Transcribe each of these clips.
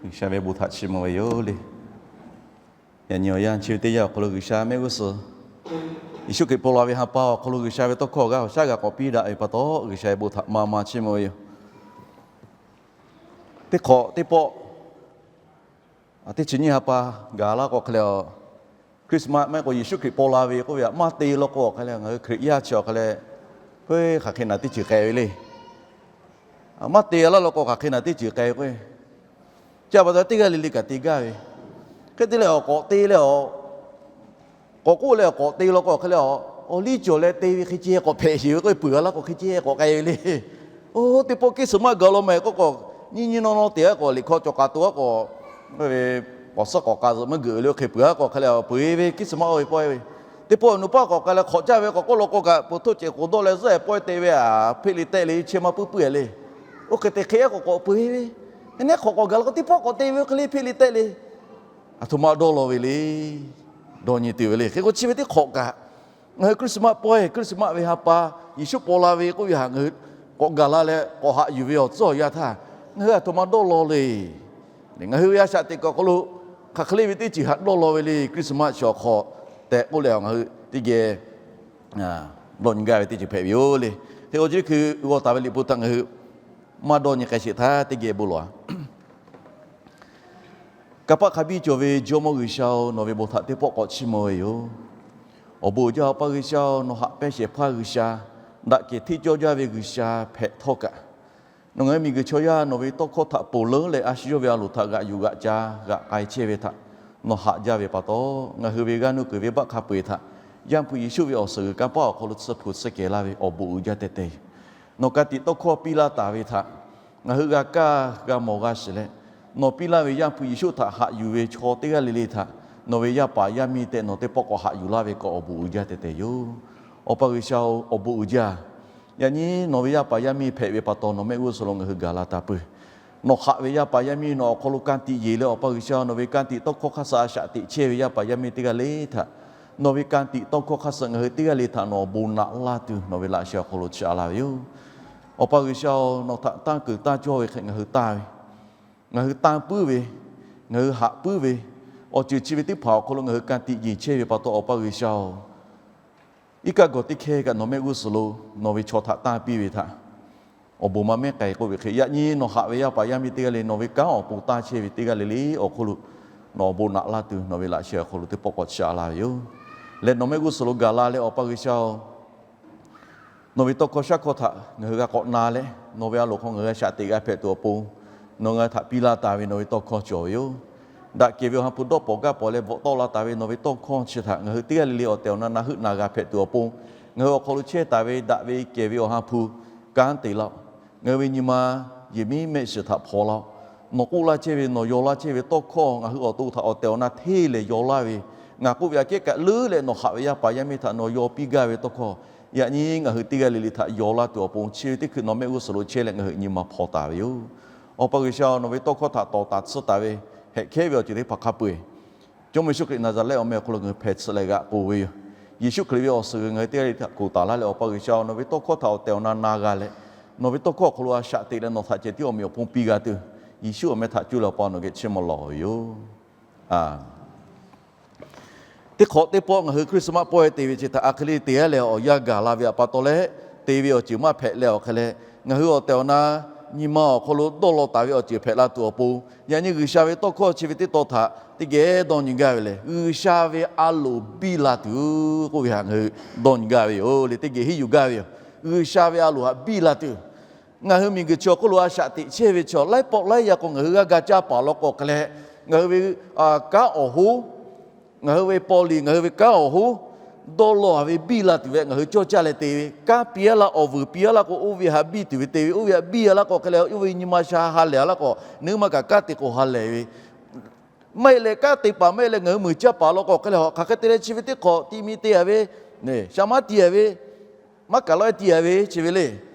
G'uiˬsha ve bon htaꞈ chiˇ mvuh ve yoˬ le. Yaꞈ nyi awˬ yanˇ chi ve teˇ yanˇ awˬ hk'aw lo G'uiˬsha mehˆ g'uˇ suhˍ Yeˍsuˆ Hkriꞈ paw la ve ha pa awˬ hk'aw lo G'uiˬsha ve tawˇ hkawˇ awˬ g'aˇ awˬ shaˉ g'a k'awꞈ piˇ daꞈ ve pa taw, G'uiˬsha ve bon htaꞈ maˇ maˇ chiˇ mvuh ve yoˬ. Teˇ hk'awꞈ teˇ pawˆ, teˇ chi nyiˇ ha pa gaˬ laˇ k'o hk'e leh, Christmas maˇ heˆ k'o Yeˍsuˆ Hkriꞈ paw la ve k'oˆ ve htaꞈ maˇ te law k'o hk'e leh, ngaˬ hui Hkriꞈ yaˇ chi awˬ hk'e leh, hk'aˬ hk'e naˬ teˇ ceuˬ k'ai ve le. Maˇ te laˇ law k'o hk'aˬ hk'e naˬ teˇ ceuˬ k'ai ve k'o, chi pa taw teˇ g'aˇ le le kaꞈ te gaˇ ve. Hk'e te leh awˬ k'awꞈ te leh awˬ k'awꞈ k'oˆ leh awˬ k'awꞈ te law k'o hk'e leh, awˬ liˇ cawˬ leh te ve hk'e ceh k'awꞈ hpehꞈ sheˍ ve k'o, peuˬ a laˇ k'o hk'e ceh k'awꞈ k'ai ve le. Oˇ teˇ pawˆ Christmas gaˬ law mehˍ k'oˆ k'o, nyiˇ nyiˇ nawˇ nawˇ te a k'o, liꞈ hkawˇ cawˬ k'aꞈ to a k'o, k'awꞈ suhˉ k'awꞈ k'aꞈ zuhꞈ maˇ geuꞈ ve le, hk'e peuˬ a k'o hk'e leh, peuˬ ve Christmas oˇ ve pawehˇ ve, teˇ pawˆ awˬ nu paˇ k'awꞈ k'ai leh hk'awꞈ caˇ ve k'awꞈ k'oˆ law k'o kaꞈ, po htoˇ cehˬ k'oˍ dawˇ leh zuhˆ e pawehˇ te ve a, hpeˆ le tehˆ le chehˇ maˇ puiˉ puiˉ a le. Oˇ hk'e te hk'e a k'o k'awꞈ peuˬ ve, nehˉ hk'awꞈ k'awꞈ gaˬ law k'o teˇ pawˆ k'awꞈ te ve oˇ hk'e le hpeˆ le tehˆ le. Aˬ htoꞈ ma dawˇ law ve le. Dawˇ nyi tuˬ ve le. Hk'e k'o chi ve teˇ hk'awꞈ kaꞈ, ngaˬ hui Christmas pawehˇ, Christmas ve ha pa, Yeˍsuˆ paw la ve k'oˆ ve htaꞈ ngaˬ hui k'awꞈ gaˬ la leh k'awꞈ haꞈ yuˬ ve awˬ tcuhˉ awˬ yanˇ htaˇ, ngaˬ hui aˬ htoꞈ ma dawˇ law le. Ngaˬ hui ve a shaꞈ teꞈ kuiˬ awˬ hk'aw lo hk'aˬ hk'e le ve teˇ ceuˬ haꞈ dawˇ law ve le. Christmas chi awˬ hk'aw tehꞈ k'oˆ leh, ngaˬ hui teˇ geh dawˇ nyi gaˇ ve teˇ ceuˬ hpehꞈ ve yoˬ le. Hk'e k'o chi hkui g'aw taˍ ve liꞈ hpu htaꞈ ngaˬ hui maˇ dawˇ nyi k'ai sheˍ htaˇ, teˇ geh bon lawˬ a. Kanˇ paˆ hk'a biˇ cawˬ ve Jawˇmawˇ G'uiˬsha-oˬ, nawˬ ve bon htaꞈ teˇ pawˆ k'awꞈ chiˇ mvuh ve yoˬ. Awˬ bon uiˍ jaˇ Awˬ pa G'uiˬsha-oˬ, nawˬ haꞈ pehnˇ shehˍ hpaˇ G'uiˬsha, daꞈ kehˬ hteˇ cawˇ jaˇ ve G'uiˬsha hpehꞈ htawˇ kaꞈ, nawˬ ngaˬ hui miˬguiˬ chaw yaˇ nawˬ ve tawˇ hkawˇ htaꞈ ponˬ leuˉ leh a shu yawˇ ve a loˍ htaꞈ g'aꞈ yuˬ g'aꞈ ca g'aꞈ k'ai chehˇ ve htaꞈ nawˬ haꞈ jaˇ ve pa taw, ngaˬ hui ve g'aˇ nuˇ kuiˬ ve baˆ hk'a peu-eˬ htaꞈ Yaˇ hpu Yeˍsuˆ ve awˬ suhˍ g'uiˬ kanˇ paˆ awˬ hk'aw lo tsuhˇ hpu tsuhˇ kehˬ laˇ ve awˬ bon uiˍ jaˇ teh teh yoˬ. Nawˬ ka tiꞈ tawˇ hkawˇ piˇ laˇ taˍ ve htaꞈ ngaˬ hui g'a kaˇ g'a mawˬ g'a shiˍ leh, nawˬ piˇ laˇ ve Yaˇ hpu Yeˍsuˆ htaꞈ haꞈ yuˬ ve chaw teˇ g'aˇ le le htaꞈ nawˬ ve yaˇ paˍ yaˇ miˇ tehꞈ nawˬ teˇ pawˆ k'awꞈ haꞈ yuˬ laˇ ve kaꞈ awˬ bon uiˍ jaˇ teh teh yoˬ. Awˬ pa G'uiˬsha-oˬ, awˬ bon uiˍ jaˇ. Yaꞈ nyi nawˬ ve yaˇ paˍ yaˇ miˇ hpehꞈ ve pa taw nawˬ mehˆ g'uˇ suhˍ lo ngaˬ hui gaˬ la taˍ peuˬ. Nawˬ haꞈ ve yaˇ paˍ yaˇ miˇ nawˬ awˬ hk'aw lo ka tiꞈ yeˬ leh, Awˬ pa G'uiˬsha, nawˬ ve ka tiꞈ tawˇ hkawˇ hk'aˇ suh a shaꞈ teꞈ chehˇ ve yaˇ paˍ yaˇ miˇ teˇ g'aˇ le htaꞈ nawˬ ve ka tiꞈ tawˇ hkawˇ hk'aˇ suh ngaˬ hui teˇ g'aˇ le htaꞈ nawˬ awˬ bon naꞈ laˇ tuˬ nawˬ ve laꞈ sheh awˬ hk'aw lo chiˇ a laˇ ve yoˬ. Awˬ pa G'uiˬsha-oˬ, nawˬ htaꞈ tanˇ kuiˬ tanˇ cawˇ ve hk'e ngaˬ hui tanˇ ve, ngaˬ hui tanˇ puiˉ ve, ngaˬ hui haꞈ puiˉ ve, awˬ ceuˬ chi ve teˇ hpaˍ awˬ hk'aw lo ngaˬ hui ka tiꞈ yeˬ chehˇ ve pa taw, Awˬ pa G'uiˬsha-oˬ, iˉ kaˆ gawˬ teˇ hkehˇ kaꞈ nawˬ mehˆ g'uˇ suhˍ lo nawˬ ve chaw htaꞈ tanˇ piˇ ve htaꞈ awˬ bon maˇ mehˉ k'ai k'oˆ ve hk'e, yaꞈ nyi nawˬ haꞈ ve yaˇ paˍ yaˇ miˇ teˇ g'aˇ le nawˬ ve kanˉ awˬ pon tanˇ chehˇ ve teˇ g'aˇ le le awˬ hk'aw lo nawˬ awˬ bon naꞈ laˇ tuˬ nawˬ ve laꞈ sheh awˬ hk'aw lo teˇ pawˆ k'awꞈ chiˇ a laˇ ve yoˬ. Leh nawˬ mehˆ g'uˇ suhˍ lo gaˬ la leh, Awˬ pa G'uiˬsha-oˬ, nawˬ ve tawˇ hkawˇ shaˉ hkawˇ htaꞈ ngaˬ hui g'a k'awꞈ na leh, nawˬ ve a loˍ hk'aw ngaˬ hui g'a shaꞈ teꞈ g'a hpehꞈ tuˬ awˬ pon nawˬ ngaˬ hui htaꞈ piˇ laˇ taˍ ve nawˬ ve tawˇ hkawˇ cawˬ ve yoˬ. Daꞈ kehˬ ve Awˬ ha hpu dawˇ pawˍ gaˇ pawˍ leh bvuhꞈ tawˆ la taˍ ve nawˬ ve tawˇ hkawˇ chi htaꞈ ngaˬ hui teˇ g'aˇ le le awˬ tehˬ awˬ na na heuˆ na g'a hpehꞈ tuˬ awˬ pon, ngaˬ hui awˬ hk'aw lo chehˇ taˍ ve daꞈ ve kehˬ ve Awˬ ha hpu kanˉ te laˇ-oˆ. Ngaˬ hui ve nyi ma yehˬ miˉ mehˆ shiˍ htaꞈ hpaw laˇ-oˆ. Nawˬ k'oˆ laˇ chehˇ ve, nawˬ yaw laˇ chehˇ ve tawˇ hkawˇ ngaˬ hui awˬ to htaꞈ awˬ tehˬ awˬ na hteˇ lehˬ yaw laˇ ve, ngaˬ k'oˆ ve aꞈ kehˉ kaꞈ leuˉ leh nawˬ haꞈ ve yaˇ paˍ yaˇ miˇ htaꞈ nawˬ yaw piˇ gaˇ ve tawˇ hkawˇ, yaꞈ nyi ngaˬ hui teˇ g'aˇ le le htaꞈ yaw laˇ tuˬ awˬ pon chi ve teˇ hkui nawˬ mehˆ g'uˇ suhˍ lo chehˇ leh ngaˬ hui nyi ma hpaw taˍ ve yoˬ. Awˬ pa G'uiˬsha, nawˬ ve tawˇ hkawˇ htaꞈ tawˍ taˍ tsuhˇ taˍ ve hehꞈ hkehˉ ve awˬ ceuˬ teˇ hpaˍ hk'a peu-eˬ, Jawˇmawˇ Yeˍsuˆ Hkriꞈ Naˍzaˍrehˆ awˬ meh awˬ hk'aw lo ngaˬ hui hpehꞈ tsuhꞈ leh g'aꞈ k'oˬ ve yoˬ. Yeˍsuˆ Hkriꞈ ve awˬ suhˍ g'uiˬ ngaˬ hui teˇ g'aˇ le htaꞈ k'oˍ taˍ laˇ leh, Awˬ pa G'uiˬsha, nawˬ ve tawˇ hkawˇ htaꞈ awˬ tehˬ awˬ na na g'a leh, nawˬ ve tawˇ hkawˇ awˬ hk'aw lo a shaꞈ teꞈ leh nawˬ htaꞈ ceh tiˉ awˬ meꞈ awˬ hponˇ piˇ g'a tuˬ, Yeˍsuˆ awˬ meh htaꞈ cuˇ leh Awˬ pa nawˬ geh chiˇ mvuh lawˬ ve yoˬ. Teˇ hk'awꞈ teˇ pawˆ ngaˬ hui Christmas pawehˇ te ve chi htaꞈ a hk'e le te-a leh awˬ yanˇ gaˬ la ve htaꞈ pa taw leh, te ve awˬ ceuˬ maˇ hpehꞈ leh awˬ hk'e leh, ngaˬ hui awˬ tehˬ awˬ na nyi ma awˬ hk'aw lo dawˇ law taˍ ve awˬ ceuˬ hpehꞈ la tuˬ awˬ pon, yaꞈ nyi G'uiˬsha ve tawˇ hkawˇ chi ve teˇ tawn htaꞈ teˇ geh dawˇ nyi gaˇ ve lehˬ, G'uiˬsha ve a loˍ biˇ la tuˬ k'oˆ ve htaꞈ ngaˬ hui dawˇ nyi gaˇ ve yoˬ le. Teˇ geh henˇ yuˬ gaˇ ve yoˬ. G'uiˬsha ve a loˍ htaꞈ biˇ la tuˬ, ngaˬ hui miˬguiˬ chi awˬ hk'oˆ lo a shaꞈ teꞈ chehˇ ve chaw laiˉ pawˆ laiˉ yaˇ k'o, ngaˬ hui g'aˇ ga caˇ paˍ law k'o hk'e leh, ngaˬ hui ve kanˉ awˬ hoˉ, ngaˬ hui ve paw liꞈ, ngaˬ hui ve kanˉ awˬ hoˉ dawˇ law ve biˇ la tuˬ ve ngaˬ hui cawˇ caˇ leh te ve, kanˉ piˇ-a laˇ, awˬ vuiˬ piˇ-a laˇ k'o, oˇ ve htaꞈ biˇ tuˬ ve te ve, oˇ ve htaꞈ biˇ-a laˇ k'o hk'e leh, oˇ ve nyi ma sha ha lehˬ-a laˇ k'o, naˉ maˇ kaꞈ kanˉ te k'o ha lehˬ ve maˇ heˆ leh, kanˉ te paˍ maˇ heˆ leh ngaˬ hui muiˬ caˇ paˍ law k'o hk'e leh, hk'aˬ hk'e te leh chi ve teˇ hk'awꞈ ti mi te-a ve, shaˍ maˇ ti-a ve, maˇ kaˬ lawˉ-e ti-a ve chi ve le.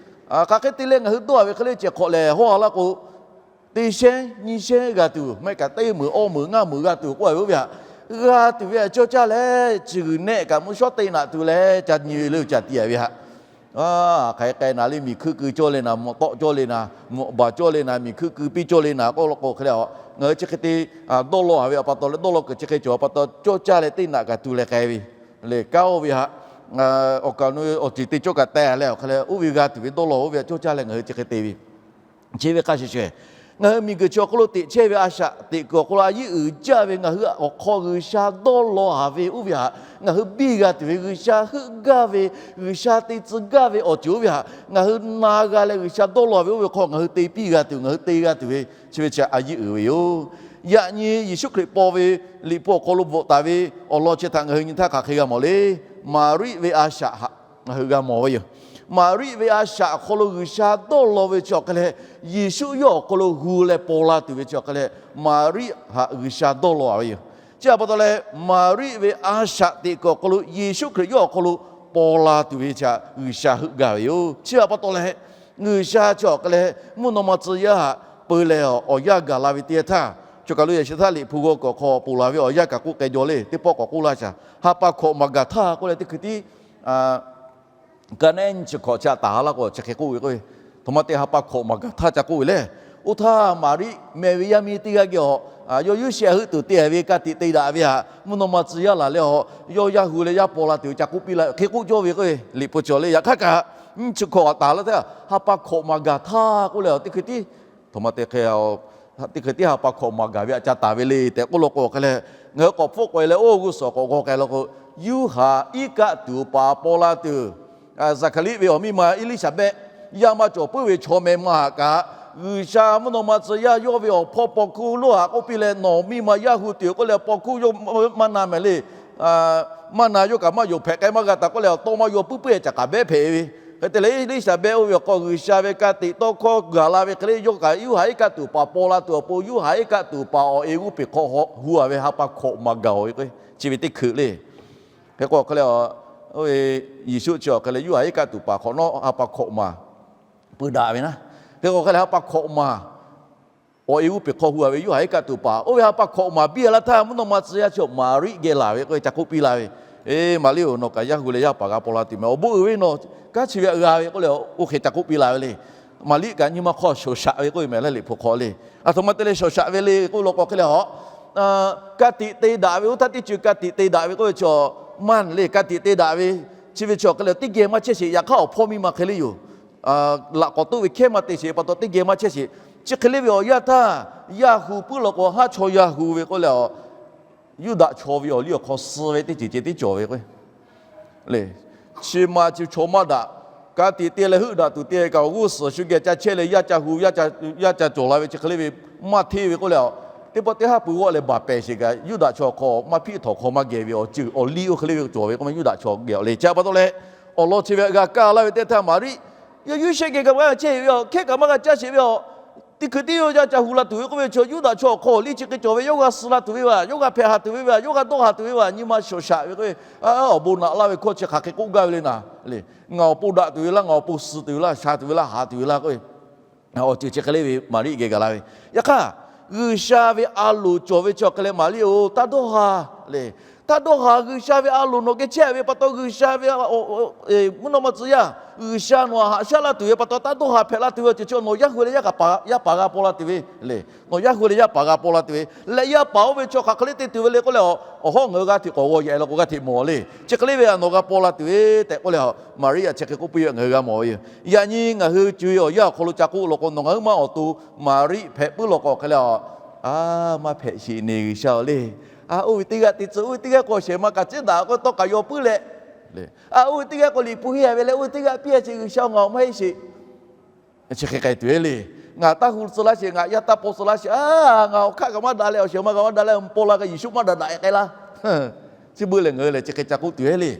Hk'aˬ hk'e te leh ngaˬ hui dawˇ-a ve hk'e le ceh hk'awꞈ lehˬ hawˉ-a laˇ k'o, teˇ shehnˉ nyiˇ shehnˉ g'a tuˬ, maˇ heˆ kaꞈ teˇ meuˬ awˇ meuˬ ngaˇ meuˬ g'a tuˬ k'oˆ-a ve oˇ ve htaꞈ g'a tuˬ ve htaꞈ cawˇ caˇ leh, chi g'uiˬ nehˆ kaꞈ mvuhˇ shawˉ te naꞈ tuˬ leh ca nyi ve le, ca ti-a ve htaꞈ A, hk'aˬ hk'e k'ai naˍ le, miˬ hkuiˇ keu cawˇ le naˍ, mvuhꞈ tawˆ cawˇ le naˍ, mvuhꞈ baˬ cawˇ le naˍ, miˬ hkuiˇ keu piˇ cawˇ le naˍ k'oˆ law k'o hk'e leh a, ngaˬ hui chi hk'e te dawˇ law haˍ ve awˬ pa taw leh dawˇ law kuiˬ chi hk'e cawˬ awˬ pa taw cawˇ caˇ leh teˇ naꞈ kaꞈ tu leh k'ai ve le. Kanˉ oˇ ve htaꞈ awˬ kaˍ awˬ nu awˬ ceuˬ te cawˇ kaꞈ teh leh awˬ hk'e leh oˇ ve g'a tuˬ ve dawˇ law oˇ ve htaꞈ cawˇ caˇ leh ngaˬ hui chi hk'e te ve. Chi ve hk'a shuˍ shuˍ, ngaˬ hui miˬguiˬ chi awˬ hk'aw lo teꞈ chehˇ ve a shaꞈ teꞈ kuiˬ awˬ hk'aw lo a yiˉ uiˍ jaˇ ve ngaˬ hui awˬ hk'aw G'uiˬsha dawˇ law haˍ ve oˇ ve htaꞈ ngaˬ hui biˇ g'a tuˬ ve, G'uiˬsha heuˆ gaˇ ve, G'uiˬsha te tcuh gaˇ ve awˬ ceuˬ oˇ ve htaꞈ ngaˬ hui na g'a leh G'uiˬsha dawˇ law ve oˇ ve hk'aw ngaˬ hui te piˇ g'a tuˬ, ngaˬ hui te g'a tuˬ ve chi ve chi a yiˉ uiˍ ve yoˬ. Yaꞈ nyi Yeˍsuˆ Hkriꞈ paw ve Liꞈ hpu awˬ hk'aw lo bvuhꞈ taˍ ve awˬ lawn chi htaꞈ ngaˬ hui nyi htaˇ hk'aˬ hk'e g'a mawˬ le. Maˍriˆ ve a shaꞈ htaꞈ ngaˬ hui g'a mawˬ ve yoˬ. Maˍriˆ ve a shaꞈ awˬ hk'aw lo G'uiˬsha dawˇ law ve chi awˬ hk'e leh, Yeˍsuˆ yawˇ awˬ hk'aw lo hu leh paw la tuˬ ve chi awˬ hk'e leh, Maˍriˆ htaꞈ G'uiˬsha dawˇ law ve yoˬ. Chi htaꞈ pa taw leh, Maˍriˆ ve a shaꞈ teꞈ kuiˬ awˬ hk'aw lo Yeˍsuˆ Hkriꞈ yawˇ awˬ hk'aw lo paw la tuˬ ve chi htaꞈ G'uiˬsha heuˆ gaˇ ve yoˬ. Chi htaꞈ pa taw leh, G'uiˬsha chi awˬ hk'e leh mvuhˇ naw ma tcuh yaˇ htaꞈ peu leh awˬ yanˇ gaˬ la ve teˇ yanˇ htaˇ, choˬ kaˬ lo yaꞈ sheh htaˇ Liꞈ hpu g'aw kuiˬ awˬ hk'aw ponˬ la ve awˬ yanˇ kaꞈ k'oˆ k'ai jaw le. Teˇ pawˆ k'awꞈ k'oˆ laˇ shaˍ. Ha pa hkawꞈ maˍ gaˬ htaˇ k'oˆ leh teˇ hkui tiˉ ka neˉ nyi chi hkawꞈ chi htaꞈ taˍ laˇ k'o chi hk'e k'oˆ ve k'o, htoꞈ ma te ha pa hkawꞈ maˍ gaˬ htaˇ ca k'oˆ ve le. Oˇ htaˇ Maˍriˆ meh ve yaˇ miˇ teˇ g'aˇ geh awˬ, yawˇ Yoˇsehꞈ heuˆ tuˬ te ve ka tiꞈ te daꞈ ve htaꞈ mvuhˇ naw ma tcuh yaˇ laˬ leh awˬ, yawˇ yaˇ hu leh yaˇ paw la tuˬ ve ca k'oˆ piˇ la hk'e k'oˆ cawˇ ve k'o, Liꞈ hpu cawˬ le. Yaꞈ hk'aˇ kaꞈ nyi chi hkawꞈ htaꞈ taˍ laˇ htaˇ, ha pa hkawꞈ maˍ gaˬ htaˇ k'oˆ leh teˇ hkui tiˉ, htoꞈ ma te hk'e, teˇ hkui tiˉ ha pa hkawꞈ maˍ gaˬ ve htaꞈ ca taˍ ve le tehꞈ k'oˆ law k'o hk'e leh, ngaˬ hui k'awꞈ hpfuhˆ k'ai leh oˇ g'uˇ suhˍ k'awꞈ g'aw k'ai law k'o, Yoˇhanˬ iˉ kaˆ tuˬ paˍ paw la tuˬ, Zaˍhkaˍriˆ ve awˬ miˇ ma Eˇliˇsaˍbehˆ yaˇ maˇ cawˬ puiˉ ve chaw meh ma haꞈ kaꞈ, G'uiˬsha mvuhˇ naw ma tcuh yaˇ yawˇ ve awˬ hpawˇ paw hkuˇ lonˉ htaꞈ k'oˆ piˇ leh, nawˬ miˇ ma yaˇ hu tuˬ k'oˆ leh paw hkuˇ yawˇ maˇ na mehˍ le. Maˇ na yawˇ kaꞈ maˇ yonˍ hpehꞈ k'ai maˇ g'a taˍ k'oˆ leh, awˬ taw maˇ yaw puiˉ puiˉ e caꞈ k'aꞈ behˉ hpehꞈ ve. Hk'e te leh Eˇliˇsaˍbehˆ oˇ ve awˬ hk'aw G'uiˬsha ve ka tiꞈ tawˇ hkawˇ gaˬ la ve hk'e le, yawˇ kaꞈ Yoˇhanˬ iˉ kaˆ tuˬ paˍ paw la tuˬ awˬ pon, Yoˇhanˬ iˉ kaˆ tuˬ paˍ awˬ e g'uˇ peˬ hk'aw hu a ve ha pa hkawꞈ maˍ gaˬ-oˬ ve k'o, chi ve teˇ hkui le. Hk'e k'o hk'e leh, Yeˍsuˆ chi awˬ hk'e leh Yoˇhanˬ iˉ kaˆ tuˬ paˍ hk'awꞈ nawˉ ha pa hkawꞈ maˍ pui daꞈ ve naˉ. Hk'e k'o hk'e leh ha pa hkawꞈ maˍ awˬ e g'uˇ peˬ hk'aw hu a ve Yoˇhanˬ iˉ kaˆ tuˬ paˍ oˇ ve ha pa hkawꞈ maˍ biˇ a laˇ htaˇ, mvuhˇ naw ma tcuh yaˇ chi Maˍriˆ geh laˬ ve k'oˆ ve ca k'oˆ piˇ la ve, Eˬ, Maˍriˆ-oˬ, nawˬ kaꞈ yaˇ hu leh yaˇ paˍ g'a paw la tuˬ meh. Awˬ bon uiˍ ve nawˬ kanˉ chi ve htaꞈ g'a ve k'oˆ leh, oˇ hk'e ca k'oˆ piˇ la ve le. Maˍriˆ kaꞈ nyi ma hk'aw shawˍ shaꞈ ve k'oˆ ve meh laˇ Liꞈ hpu hk'aw le. A htoꞈ ma te leh shawˍ shaꞈ ve le k'oˆ law k'o hk'e leh a, ka tiꞈ te daꞈ ve, oˇ htaˇ teˇ ceuˬ ka tiꞈ te daꞈ ve k'oˆ ve chaw, maˇ le ka tiꞈ te daꞈ ve, chi ve chaw hk'e leh teˇ geh maˇ chehˇ sheˍ. Yaꞈ hk'aˇ awˬ hpawˇ miˇ ma hk'e le yoˬ. Laꞈ k'awꞈ toˆ ve hkehˉ maˇ te sheˍ pa taw teˇ geh maˇ chehˇ sheˍ. Chi hk'e le ve awˬ yanˇ htaˇ, yaˇ hu puiˉ law k'o haˉ chaw yaˇ hu ve k'oˆ leh a, Yuˇdaꞈ chaw ve awˬ liˇ awˬ hk'aw suh ve teˇ ceuˬ ceh tiˉ cawˬ ve k'o le. Chi ma chi chaw maˇ daꞈ, ka tiꞈ te leh heuˆ daꞈ tuˬ te kaꞈ awˬ g'uˇ suhˍ shu geh ca chehˇ leh yaˇ ca hu, yaˇ ca cawˬ la ve chi hk'e le ve maˇ hteˇ ve k'oˆ leh a, teˇ pawˆ teˇ haˉ pui g'awˆ leh baˬ pehˍ sheˍ kaꞈ Yuˇdaꞈ chaw hk'aw maˇ hpiˆ htawˍ hk'aw maˇ geh ve awˬ ceuˬ awˬ liˇ oˇ hk'e le ve cawˬ ve k'o, Yuˇdaꞈ chaw geh awˬ le. Chi pa taw leh, awˬ lawn chi ve g'a kaˇ laˇ ve teˇ htaˇ Maˍriˆ, yawˇ Yoˇsehꞈ geh kaꞈ maˇ g'a chehˇ sheˍ ve a, hkehˉ kaꞈ maˇ g'a caˇ sheˍ ve a, teˇ hkui tiˉ yawˇ yaˇ ca hu la tuˬ ve k'oˆ ve chaw, Yuˇdaꞈ chaw awˬ hk'aw awˬ liˇ chi hk'e cawˬ ve, yawˇ g'a suh la tuˬ ve a, yawˇ g'a hpehꞈ ha tuˬ ve a, yawˇ g'a dawˇ ha tuˬ ve a, nyi ma shawˍ shaꞈ ve k'o, awˬ bon naꞈ laˇ ve hkawˇ chi hk'aˬ hk'e k'oˆ gaˇ ve le naˉ le. Ngaˬ awˬ pon daꞈ tuˬ ve laˇ, ngaˬ awˬ pon suh tuˬ ve laˇ, sha tuˬ ve laˇ, haˍ tuˬ ve laˇ k'o, awˬ ceuˬ chi hk'e le ve Maˍriˆ geh gaˬ la ve. Yaꞈ hk'aˇ, G'uiˬsha ve a loˍ cawˬ ve chi awˬ hk'e leh Maˍriˆ-oˬ, taˇ dawˇ ha le. Taˇ dawˇ ha, G'uiˬsha ve a loˍ nawˬ geh chehˇ ve pa taw, G'uiˬsha ve mvuhˇ naw ma tcuh yaˇ, G'uiˬsha nawˬ htaꞈ haꞈ shaˉ laˇ tuˬ ve pa taw, taˇ dawˇ ha hpehꞈ la tuˬ ve awˬ ceuˬ chi nawˬ yaˇ hui leh yaˇ paˍ g'a paw la tuˬ ve le. Nawˬ yaˇ hui leh yaˇ paˍ g'a paw la tuˬ ve leh, yaˇ paˍ oˇ ve chaw hk'aˬ hk'e le te tuˬ ve le k'oˆ leh a, awˬ hawˉ ngaˬ hui g'aˇ hteꞈ k'awꞈ g'aw yaꞈ la k'o g'aˇ hteꞈ mawˬ le. Chi hk'e le ve a, nawˬ g'a paw la tuˬ ve tehꞈ k'oˆ leh a, Maˍriˆ a chi hk'e k'oˆ piˇ ve ngaˬ hui g'a mawˬ ve yoˬ. Yaꞈ nyi ngaˬ hui co-e awˬ yanˇ awˬ hk'aw lo ca k'oˆ law k'o, nawˬ ngaˬ hui maˇ awˬ to Maˍriˆ hpehꞈ puiˉ law k'o hk'e leh a, a, maˇ hpehꞈ sheˍ neˬ G'uiˬsha-oˬ le. A, oˇ ve teˇ g'aˇ te tcuh, oˇ ve teˇ g'aˇ k'awꞈ shehˍ ma kaꞈ ceˉ daꞈ k'o tawˇ kaꞈ yaw puiˉ leh, a, oˇ ve teˇ g'aˇ k'awꞈ Liꞈ hpu henˇ a ve leh, oˇ ve teˇ g'aˇ piˇ a sheˍ G'uiˬsha-oˬ, ngaˬ awˬ maˇ heˆ sheˍ. Chi hk'e k'ai tuˬ e le. Ngaˬ taˇ hu tcuh laˇ sheˍ, ngaˬ yaˇ taˇ paw tcuh laˇ sheˍ, a, ngaˬ awˬ hk'aˆ kaꞈ maˇ daꞈ leh awˬ shehˍ ma kaꞈ maˇ daꞈ leh paw la kaꞈ Yeˍsuˆ maˇ daꞈ daꞈ e k'ai laˇ. Chi beuꞈ lehˬ ngaˬ hui lehˬ chi hk'e ca k'oˆ tuˬ e le.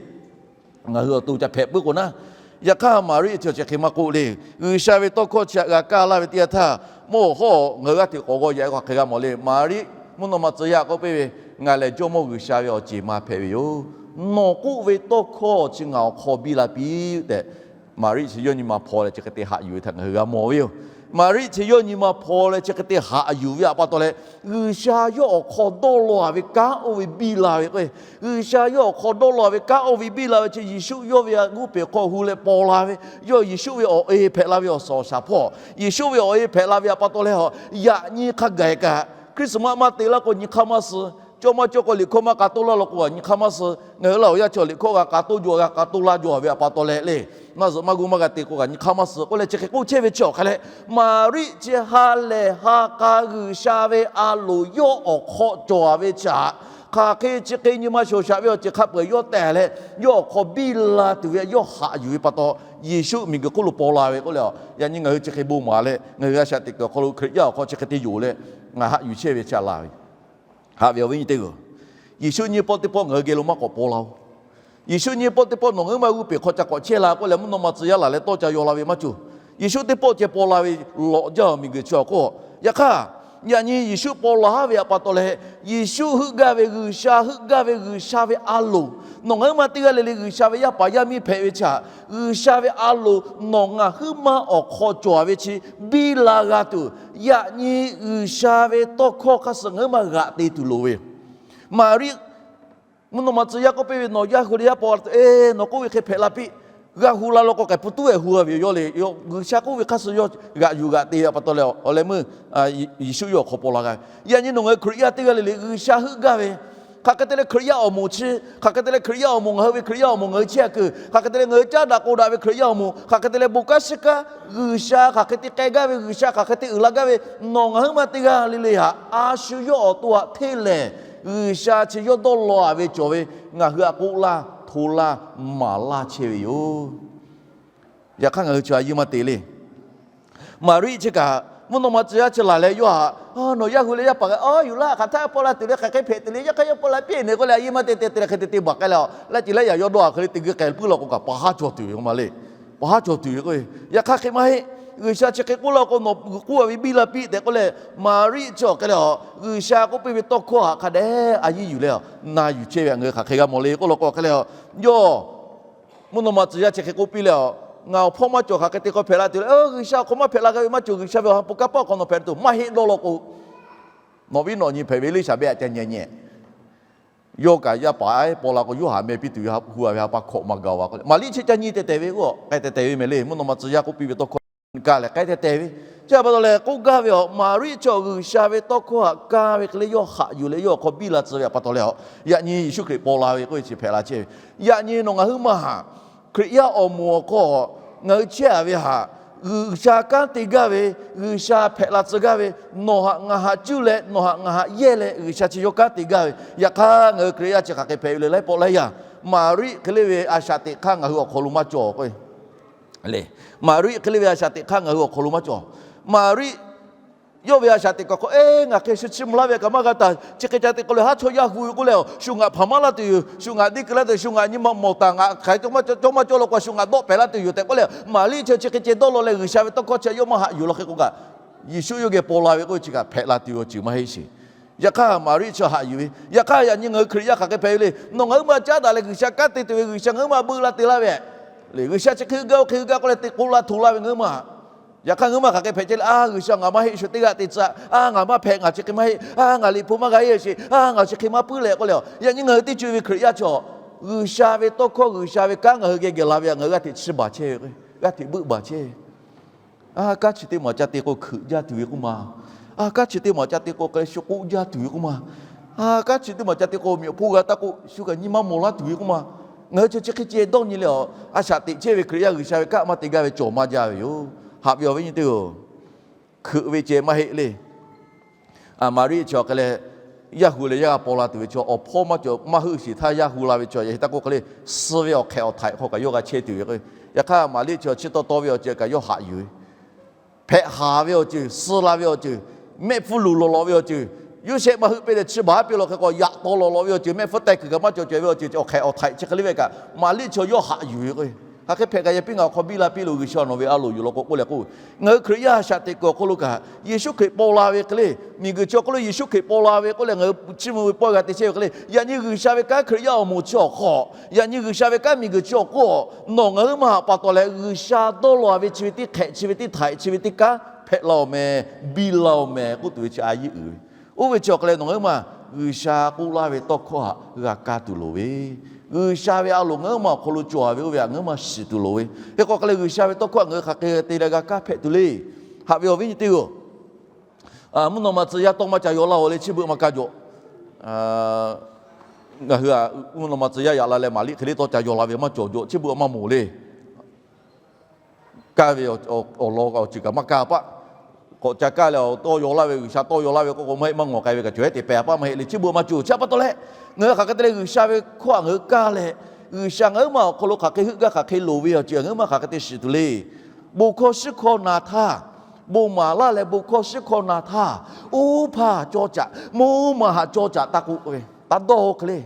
Ngaˬ hui awˬ to ca hpehꞈ puiˉ k'o naˉ. Yaꞈ hk'aˇ Maˍriˆ chi chi hk'e maˇ k'oˆ le. G'uiˬsha ve tawˇ hkawˇ chi htaꞈ g'a kaˇ laˇ ve teˇ yanˇ htaˇ, mawˇ awˬ hawˉ ngaˬ hui g'aˇ hteꞈ k'awꞈ g'aw yaꞈ e k'o hk'e g'a mawˬ le. Maˍriˆ mvuhˇ naw ma tcuh yaˇ k'oˆ piˇ ve, Ngaˬ lehˬ Jawˇmawˇ G'uiˬsha ve awˬ ceˬ ma hpehꞈ ve yoˬ. Nawˬ k'oˆ ve tawˇ hkawˇ chi ngaˬ awˬ hk'aw biˇ la piˇ tehꞈ, Maˍriˆ chi yawˇ nyi ma hpaw leh chi hk'e te haꞈ yuˬ ve htaꞈ ngaˬ hui g'a mawˬ ve yoˬ. Maˍriˆ chi yawˇ nyi ma hpaw leh chi hk'e te haꞈ yuˬ ve htaꞈ pa taw leh, G'uiˬsha yawˇ awˬ hk'aw dawˇ law-a ve kanˉ oˇ ve biˇ la ve k'o, G'uiˬsha yawˇ awˬ hk'aw dawˇ law-a ve kanˉ oˇ ve biˇ la ve chi Yeˍsuˆ yawˇ ve g'oˇ peˬ hk'aw hu leh paw la ve, yawˇ Yeˍsuˆ ve awˬ e hpehꞈ la ve awˬ suhˍ awˬ shaˍ hpawˇ, Yeˍsuˆ ve awˬ e hpehꞈ la ve htaꞈ pa taw leh, yaꞈ nyi hk'a gaˬ kaꞈ Christmas maˇ te laˇ k'o nyi hk'aˇ maˇ suh. Cawˇ maˇ cawˇ k'o liꞈ hkawˇ maˇ k'a toˇ laˇ law k'o kaꞈ nyi hk'aˇ maˇ suh. Ngaˬ hui Laˇ huˍ yaˇ chi liꞈ hkawˇ g'a k'a toˇ jaw, g'a k'a toˇ laˇ jaw ve htaꞈ pa taw leh le, maˇ zuhꞈ maˇ gu maˇ g'a te k'o kaꞈ nyi hk'aˇ maˇ suh k'oˆ leh chi hk'e k'oˆ chehˇ ve chi awˬ hk'a leh, Maˍriˆ chi ha lehˬ ha k'a G'uiˬsha ve a loˍ yawˇ awˬ hk'aw cawˬ ve chi htaꞈ hk'aˬ hk'e chi hk'e nyi ma shawˍ shaꞈ ve awˬ ceuˬ hk'a peu-eˬ yawˇ teh leh, yawˇ awˬ hk'aw biˇ la tuˬ ve yawˇ haꞈ yuˬ ve pa taw, Yeˍsuˆ miˬguiˬ hk'oˆ lo paw la ve k'oˆ leh, yaꞈ nyi ngaˬ hui chi hk'e bon maˍ leh ngaˬ hui a shaꞈ teꞈ kuiˬ awˬ hk'aw lo Hkriꞈ yaˇ awˬ hk'aw chi hk'e te yonˍ leh, ngaˬ haꞈ yuˬ chehˇ ve chi a la ve haꞈ ve awˬ viˉ nyi teˇ g'aˇ, Yeˍsuˆ nyi pawˆ teˇ pawˆ ngaˬ hui geh lo maˇ k'awꞈ paw la-oˬ. Yeˍsuˆ nyi pawˆ teˇ pawˆ nawˬ ngaˬ hui maˇ g'uˇ peˬ hk'aw ca k'awꞈ chehˇ la k'oˆ leh, mvuhˇ naw ma tcuh yaˇ laˬ leh tawˇ ca yaw la ve maˇ cawˬ. Yeˍsuˆ teˇ pawˆ ceh paw la ve lawꞈ jaˇ-oˬ miˬguiˬ chi awˬ hk'oˆ. Yaꞈ hk'aˇ, yaꞈ nyi Yeˍsuˆ paw la ve htaꞈ pa taw leh, Yeˍsuˆ heuˆ gaˇ ve G'uiˬsha, heuˆ gaˇ ve G'uiˬsha ve a loˍ, nawˬ ngaˬ hui maˇ teˇ g'aˇ le le G'uiˬsha ve yaˇ paˍ yaˇ miˇ hpehꞈ ve chi htaꞈ, G'uiˬsha ve a loˍ nawˬ ngaˬ hui maˇ awˬ hk'aw cawˬ ve chi biˇ la g'a tuˬ, yaꞈ nyi G'uiˬsha ve tawˇ hkawˇ hk'a suh ngaˬ hui maˇ g'aꞈ te tuˬ loˍ ve. Maˍriˆ mvuhˇ naw ma tcuh yaˇ k'oˆ piˇ ve, nawˬ yaˇ hu leh yaˇ paw la tuˬ, e, nawˬ k'oˆ ve hk'e hpehꞈ la piˇ. G'a hu la law k'o k'ai pu tuˉ-ehˍ hu-a ve yoˬ. Yawˇ le, G'uiˬsha k'oˆ ve hk'a suh yawˇ g'aꞈ yuˬ g'aꞈ te ve pa taw leh, awˬ leh meuˇ Yeˍsuˆ yawˇ awˬ hk'aw paw la g'a ve. Yaꞈ nyi nawˬ ngaˬ hui Hkriꞈ yaˇ teˇ g'aˇ le le G'uiˬsha heuˆ gaˇ ve, hk'aˬ hk'e te leh Hkriꞈ yaˇ awˬ moˍ chi, hk'aˬ hk'e te leh Hkriꞈ yaˇ awˬ moˍ ngaˬ hui ve Hkriꞈ yaˇ awˬ moˍ ngaˬ hui chehˇ-a keu, hk'aˬ hk'e te leh ngaˬ hui caˉ daꞈ k'o daꞈ ve Hkriꞈ yaˇ awˬ moˍ, hk'aˬ hk'e te leh bon kanˉ shiˉ kanˉ G'uiˬsha hk'aˬ hk'e te k'ai gaˇ ve, G'uiˬsha hk'aˬ hk'e te uiˍ la gaˇ ve, nawˬ ngaˬ hui maˇ teˇ g'aˇ le le htaꞈ a shu yawˇ awˬ to htaꞈ hteˇ lehˬ, G'uiˬsha chi yawˇ dawˇ law-a ve cawˬ ve ngaˬ hui htaꞈ k'oˆ laˇ, hto laˇ, maˍ laˇ chehˇ ve yoˬ. Yaꞈ hk'aˇ ngaˬ hui chi a yeˇ maˇ te le. Maˍriˆ chi kaꞈ mvuhˇ naw ma tcuh yaˇ chi laˬ leh yawˇ htaꞈ, nawˬ yaˇ hu leh yaˇ paˍ g'a, a, yuˬ laˇ, hk'aˬ htaˇ paw la tuˬ le, hk'aˬ hk'e hpehꞈ tuˬ le, yaˇ hk'aˇ yawˇ paw la piˇ ne k'oˆ leh a yeˇ maˇ te te te leh hk'e te te baˬ k'ai leh, laˇ ceˬ laˇ yaꞈ yawˇ dawˇ-a hk'e le te gui k'ai puiˉ law k'o kaꞈ pa haˉ cawˬ tuˬ ve k'o maˇ le. Pa haˉ cawˬ tuˬ ve k'o, yaꞈ hk'aˇ hk'e maˇ heˆ. G'uiˬsha chi hk'e k'oˆ laˇ k'o, nawˬ k'oˆ-a ve biˇ la piˇ tehꞈ k'oˆ leh, Maˍriˆ chi awˬ hk'e leh a, G'uiˬsha k'oˆ piˇ ve tawˇ hkawˇ htaꞈ hk'a dehꞈ a yeˇ yuˬ leh a, na yuˬ chehˇ ve htaꞈ ngaˬ hui hk'aˬ hk'e g'a mawˬ le k'oˆ law k'o hk'e leh a, yawˇ mvuhˇ naw ma tcuh yaˇ chi hk'e k'oˆ piˇ leh a, ngaˬ awˬ hpawˇ maˇ cawˬ hk'aˬ hk'e te k'o hpehꞈ la tuˬ le. G'uiˬsha awˬ hk'aw maˇ hpehꞈ la g'a ve maˇ cawˬ. G'uiˬsha ve awˬ ha hpu kanˇ paˆ awˬ hk'aw nawˬ hpehꞈ la tuˬ maˇ heˆ dawˇ law k'o, nawˬ viˉ nawˬ nyi hpehꞈ ve Eˇliˇsaˍbehˇ htaꞈ ca nyi nyi. Yawˇ kaꞈ yaˇ paˍ paw la k'o, Yoˇhanˬ meh piˇ tuˬ ve ha hpu a ve ha pa hkawꞈ maˇ gaˬ-a k'o, Maˍriˆ chi ca nyi teh teh ve k'o, k'ai teh teh ve mehˍ le. Mvuhˇ naw ma tcuh yaˇ k'oˆ piˇ ve tawˇ hkawˇ kaˇ leh k'ai teh teh ve. Chi pa taw leh k'oˆ gaˇ ve a, Maˍriˆ chi G'uiˬsha ve tawˇ hkawˇ htaꞈ kaˇ ve hk'e le yawˇ haꞈ yuˬ leh yawˇ awˬ hk'aw biˇ la tcuh ve htaꞈ pa taw leh a, yaꞈ nyi Yeˍsuˆ Hkriꞈ paw la ve k'oˆ ve chi hpehꞈ la chehˇ ve. Yaꞈ nyi nawˬ ngaˬ hui maˇ haꞈ, Hkriꞈ yaˇ awˬ moˍ awˬ hk'aw ngaˬ hui chehˇ-a ve htaꞈ G'uiˬsha kanˉ te gaˇ ve, G'uiˬsha hpehꞈ la tcuh gaˇ ve, nawˬ htaꞈ ngaˬ htaꞈ cuˇ leh nawˬ htaꞈ ngaˬ htaꞈ yehˇ leh G'uiˬsha chi yawˇ kanˉ te gaˇ ve. Yaꞈ hk'aˇ ngaˬ hui Hkriꞈ yaˇ chi hk'aˬ hk'e hpehꞈ ve le, laiˉ pawˆ laiˉ yaˇ Maˍriˆ hk'e le ve a shaꞈ teꞈ hk'aˇ ngaˬ hui awˬ hk'aw lo maˇ cawˬ k'o le. Maˍriˆ hk'e le ve a shaꞈ teꞈ hk'aˇ ngaˬ hui awˬ hk'aw lo maˇ cawˬ. Maˍriˆ yawˇ ve a shaꞈ teꞈ kuiˬ hk'aw, e, ngaˬ hk'e shu chiˇ mvuh laˇ ve kaꞈ maˇ g'a taˍ. Chi hk'e ca te k'o leh haˉ chawˇ yaˇ hu ve k'oˆ leh, shu ngaˬ hpaˍ maˇ laˇ tuˬ yoˬ, shu ngaˬ diˇ keu laˇ tuˬ, shu ngaˬ nyi ma mawˬ taˍ, ngaˬ hk'aˬ hk'e cawˇ maˇ cawˇ maˇ cawˇ law k'o shu ngaˬ dawˆ pehˍ laˇ tuˬ yoˬ tehꞈ k'oˆ leh, Maˍriˆ chi chi hk'e ceh dawˇ law leh G'uiˬsha ve tawˇ hkawˇ chi yawˇ maˇ haꞈ yuˬ law hk'e k'o kaꞈ, Yeˍsuˆ yawˇ geh paw la ve k'oˆ ve chi kaꞈ hpehꞈ la tuˬ awˬ ceuˬ maˇ heˆ sheˍ. Yaꞈ hk'aˇ Maˍriˆ chi haꞈ yuˬ ve. Yaꞈ hk'aˇ yaꞈ nyi ngaˬ hui Hkriꞈ yaˇ hk'aˬ hk'e hpehꞈ ve le. Nawˬ ngaˬ hui maˇ caˉ daꞈ leh G'uiˬsha kanˉ te tuˬ ve G'uiˬsha ngaˬ hui maˇ beuꞈ la te laˇ ve le. G'uiˬsha chi hk'e hui gaˇ oˇ hk'e hui gaˇ k'oˆ leh te k'oˆ la hto laˇ ve ngaˬ hui maˇ. Yaꞈ hk'aˇ ngaˬ hui maˇ hk'aˬ hk'e hpehꞈ ceh le, a, G'uiˬsha ngaˬ maˇ heˆ shu teˇ g'aˇ te tcuh, a, ngaˬ maˇ hpehꞈ, ngaˬ chi hk'e maˇ heˆ, a, ngaˬ liꞈ hpu maˇ g'a heˆ sheˍ, a, ngaˬ chi hk'e maˇ puiˉ leh k'oˆ leh a. Yaꞈ nyi ngaˬ hui teˇ co-e ve Hkriꞈ yaˇ chi a, G'uiˬsha ve tawˇ hkawˇ G'uiˬsha ve kanˉ ngaˬ hui geh geh la ve a, ngaˬ hui g'aˇ hteꞈ chiˇ baˬ chehˇ ve, g'aˇ hteꞈ beuˆ baˬ chehˇ ve. A, kanˉ chi teˇ maˬ ca te k'o hkeuꞈ jaˇ tuˬ ve k'oˆ ma. A, kanˉ chi teˇ maˬ ca te k'o k'ai shu k'oˆ jaˇ tuˬ ve k'oˆ ma. A, kanˉ chi teˇ maˬ ca te k'o miˬ awˬ hpoˇ g'a taˇ k'o shu kaꞈ nyi maˇ mawˬ laˇ tuˬ ve k'oˆ ma. Ngaˬ hui chi chi hk'e ceh dawˇ nyi leh a, a shaꞈ teꞈ chehˇ ve Hkriꞈ yaˇ G'uiˬsha ve kanˉ maˇ te gaˇ ve cawˬ maˇ jaˇ ve yoˬ. Haꞈ ve awˬ viˉ nyi teˇ-oˬ, hkeuꞈ ve ceh maˇ heˆ le. Maˍriˆ chi awˬ hk'e leh, yaˇ hu leh yaˇ g'a paw la tuˬ ve chaw awˬ hpawˇ maˇ cawˬ maˇ heuˆ sheˍ htaˇ yaˇ hu la ve chaw yaꞈ hk'e taˇ k'oˆ hk'e le, suh ve awˬ hk'ehꞈ awˬ htaiꞈ hk'aw kaꞈ yawˇ g'a chehˇ tuˬ ve k'o, yaꞈ hk'aˇ Maˍriˆ chi chi taw taw ve awˬ ceuˬ kaꞈ yawˇ haꞈ yuˬ ve, hpehꞈ haˍ ve awˬ ceuˬ, suh la ve awˬ ceuˬ, mehˆ hpfuhˇ luˬ lawˬ lawꞈ ve awˬ ceuˬ, Yoˇsehꞈ maˇ heuˆ piˇ leh chi baˬ haˉ piˇ law hk'e k'o yaꞈ taw lawˬ lawꞈ ve awˬ ceuˬ, mehˆ hpfuhˇ teh kuiˬ kaꞈ maˇ cawˬ cawˬ ve awˬ ceuˬ awˬ hk'ehꞈ awˬ htaiꞈ chi hk'e le ve kaꞈ Maˍriˆ chi yawˇ haꞈ yuˬ ve k'o, hk'aˬ hk'e hpehꞈ kaꞈ yaꞈ piˇ ngaˬ awˬ hk'aw biˇ la piˇ loˬ, G'uiˬsha nawˬ ve a loˍ yuˬ law k'o k'oˆ leh k'o, ngaˬ hui Hkriꞈ yaˇ shaꞈ teꞈ kuiˬ awˬ hk'aw lo kaꞈ Yeˍsuˆ Hkriꞈ paw la ve hk'e le, miˬguiˬ chi awˬ hk'aw lo Yeˍsuˆ Hkriꞈ paw la ve k'oˆ leh ngaˬ hui chiˇ mvuh ve pawehˇ g'a te chehˇ ve hk'e le, yaꞈ nyi G'uiˬsha ve kanˉ Hkriꞈ yaˇ awˬ moˍ chi awˬ hk'aw, yaꞈ nyi G'uiˬsha ve kanˉ miˬguiˬ chi awˬ hk'oˆ nawˬ ngaˬ hui maˇ haꞈ pa taw leh G'uiˬsha dawˇ law ve chi ve teˇ hk'ehꞈ chi ve teˇ htaiꞈ chi ve teˇ kanˉ hpehꞈ la-oˬ meh, biˇ la-oˬ meh k'oˆ tuˬ ve chi a yeˇ uiˍ ve. Oˇ ve chi awˬ hk'aw leh nawˬ ngaˬ huiˉ ma G'uiˬsha k'oˆ laˇ ve tawˇ hkawˇ htaꞈ g'a kaˇ tuˬ loˍ ve, G'uiˬsha ve a loˍ ngaˬ huiˉ ma awˬ hk'aw lo cawˬ ve oˇ ve htaꞈ ngaˬ huiˉ ma shiˍ tuˬ loˍ ve. Hk'e k'o hk'e leh G'uiˬsha ve tawˇ hkawˇ htaꞈ ngaˬ hui hk'aˬ hk'e te leh g'a kaˇ hpehꞈ tuˬ le. Haꞈ ve awˬ viˉ nyi teˇ hpaˍ-oˬ, mvuhˇ naw ma tcuh yaˇ tawˇ maˇ ca yaw laˇ-oˬ le, chi beuꞈ maˇ kaˇ jaw. Ngaˬ hui mvuhˇ naw ma tcuh yaˇ yaꞈ la leh maˍ liˇ hk'e le tawˇ ca yaw la ve maˇ cawˬ jaw, chi beuꞈ maˇ moˍ le. Kaˇ ve awˬ lawn awˬ ceuˬ kaꞈ maˇ kaˇ paˆ. K'awꞈ ca kaˇ leh awˬ tawˇ yaw laˇ ve, G'uiˬsha tawˇ yaw laˇ ve k'oˆ k'o maˇ heˆ, maˇ ngawˬ k'ai ve kaꞈ cawˬ heˆ, te pehˍ paˆ maˇ heˆ le. Chi beuꞈ maˇ cawˬ. Chi pa taw leh ngaˬ hui hk'aˬ hk'e te leh G'uiˬsha ve hkawˇ htaꞈ ngaˬ hui kaˇ leh, G'uiˬsha ngaˬ huiˉ ma awˬ hk'aw lo hk'aˬ hk'e heuˆ gaˇ hk'aˬ hk'e loˍ ve awˬ ceuˬ ngaˬ huiˉ ma hk'aˬ hk'e te shiˍ tuˬ le. Bon hkawˇ shiˉ hkawˇ na htaˇ, bon maˍ laˇ leh bon hkawˇ shiˉ hkawˇ na htaˇ, oˇ hpaˇ cawˇ caꞈ, mvuhˇ maˬ haꞈ cawˇ caꞈ taˇ k'oˆ ve, taˇ dawˇ hk'e le.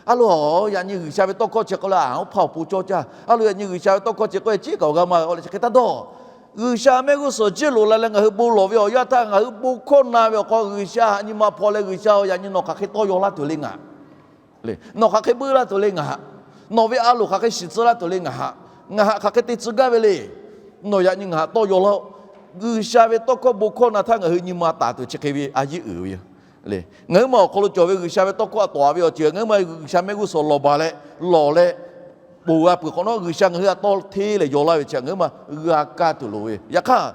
A lo, yaꞈ nyi G'uiˬsha ve tawˇ hkawˇ chi k'oˆ leh, oˇ hpaˇ awˬ pon cawˇ caˇ. A lo, yaꞈ nyi G'uiˬsha ve tawˇ hkawˇ chi k'oˆ leh, ciˉ kaꞈ awˬ g'a maˇ g'a k'oˆ leh chi hk'e taˇ dawˇ. G'uiˬsha mehˆ g'uˇ suhˍ jiˇ loꞈ la leh ngaˬ hui bon lawˬ ve awˬ yanˇ htaˇ, ngaˬ hui bon hkawˇ na ve awˬ hk'aw G'uiˬsha htaꞈ nyi ma hpaw leh, G'uiˬsha-oˬ, yaꞈ nyi nawˬ hk'aˬ hk'e tawˇ yaw laˇ tuˬ le ngaˬ. Nawˬ hk'aˬ hk'e buiˇ laˇ tuˬ le ngaˬ. Nawˬ ve a loˍ hk'aˬ hk'e shiˍ tcuh laˇ tuˬ le ngaˬ. Ngaˬ hk'aˬ hk'e te tcuh gaˇ ve le. Nawˬ yaꞈ nyi ngaˬ tawˇ yaw laˇ-oˆ. G'uiˬsha ve tawˇ hkawˇ bon hkawˇ na htaˇ ngaˬ hui nyi ma taˍ tuˬ chi hk'e ve a yeˇ uiˍ ve yoˬ. Ngaˬ huiˉ ma awˬ hk'aw lo cawˬ ve G'uiˬsha ve tawˇ hkawˇ htaꞈ tawˍ ve awˬ ceuˬ ngaˬ huiˉ ma G'uiˬsha mehˆ g'uˇ suhˍ lawˬ baˬ leh, lawˬ leh, ponˬ g'a peuˬ hk'awꞈ nawˉ, G'uiˬsha ngaˬ hui htaꞈ tawˇ hteˇ leh yaw laˇ ve chi ngaˬ huiˉ ma g'a kaˇ tuˬ loˍ ve. Yaꞈ hk'aˇ,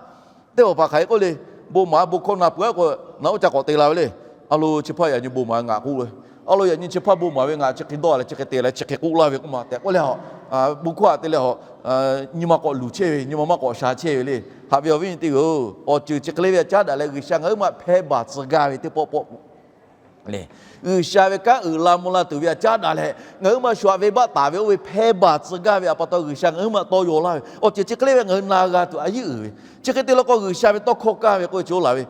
teˇ hpaˍ hpaˍ hk'aˬ hk'e k'oˆ le, bon maˍ bon hkawˇ na peuˬ-a k'o, naꞈ oˉ ca k'awꞈ te la ve le. A lo, chi hpaˇ yaꞈ nyi bon maˍ ve ngaˬ k'oˆ ve. A lo, yaꞈ nyi chi hpaˇ bon maˍ ve ngaˬ chi hk'e dawˇ leh chi hk'e te leh chi hk'e k'oˆ laˇ ve k'oˆ ma tehꞈ k'oˆ leh, bon hkawˇ htaꞈ te leh, nyi ma k'awꞈ luˬ chehˇ ve, nyi ma maˇ k'awꞈ sha chehˇ ve le. Haꞈ ve awˬ viˉ nyi teˇ hpaˍ-oˬ, awˬ ceuˬ chi hk'e le ve htaꞈ caˉ daꞈ leh G'uiˬsha ngaˬ huiˉ ma hpehˇ baˬ tcuh gaˇ ve teˇ pawˆ pawˆ le. G'uiˬsha ve kanˉ uiˍ la mvuh la tuˬ ve htaꞈ caˉ daꞈ leh ngaˬ huiˉ ma shu aꞈ venˇbaˆ taˍ ve oˇ ve hpehˇ baˬ tcuh gaˇ ve htaꞈ pa taw G'uiˬsha ngaˬ huiˉ ma tawˇ yaw laˇ ve awˬ ceuˬ chi hk'e le ve ngaˬ hui na g'a tuˬ a yeˇ uiˍ ve. Chi hk'e te law k'o, G'uiˬsha ve tawˇ hkawˇ kaˇ ve k'oˆ ve chi oˇ laˬ ve,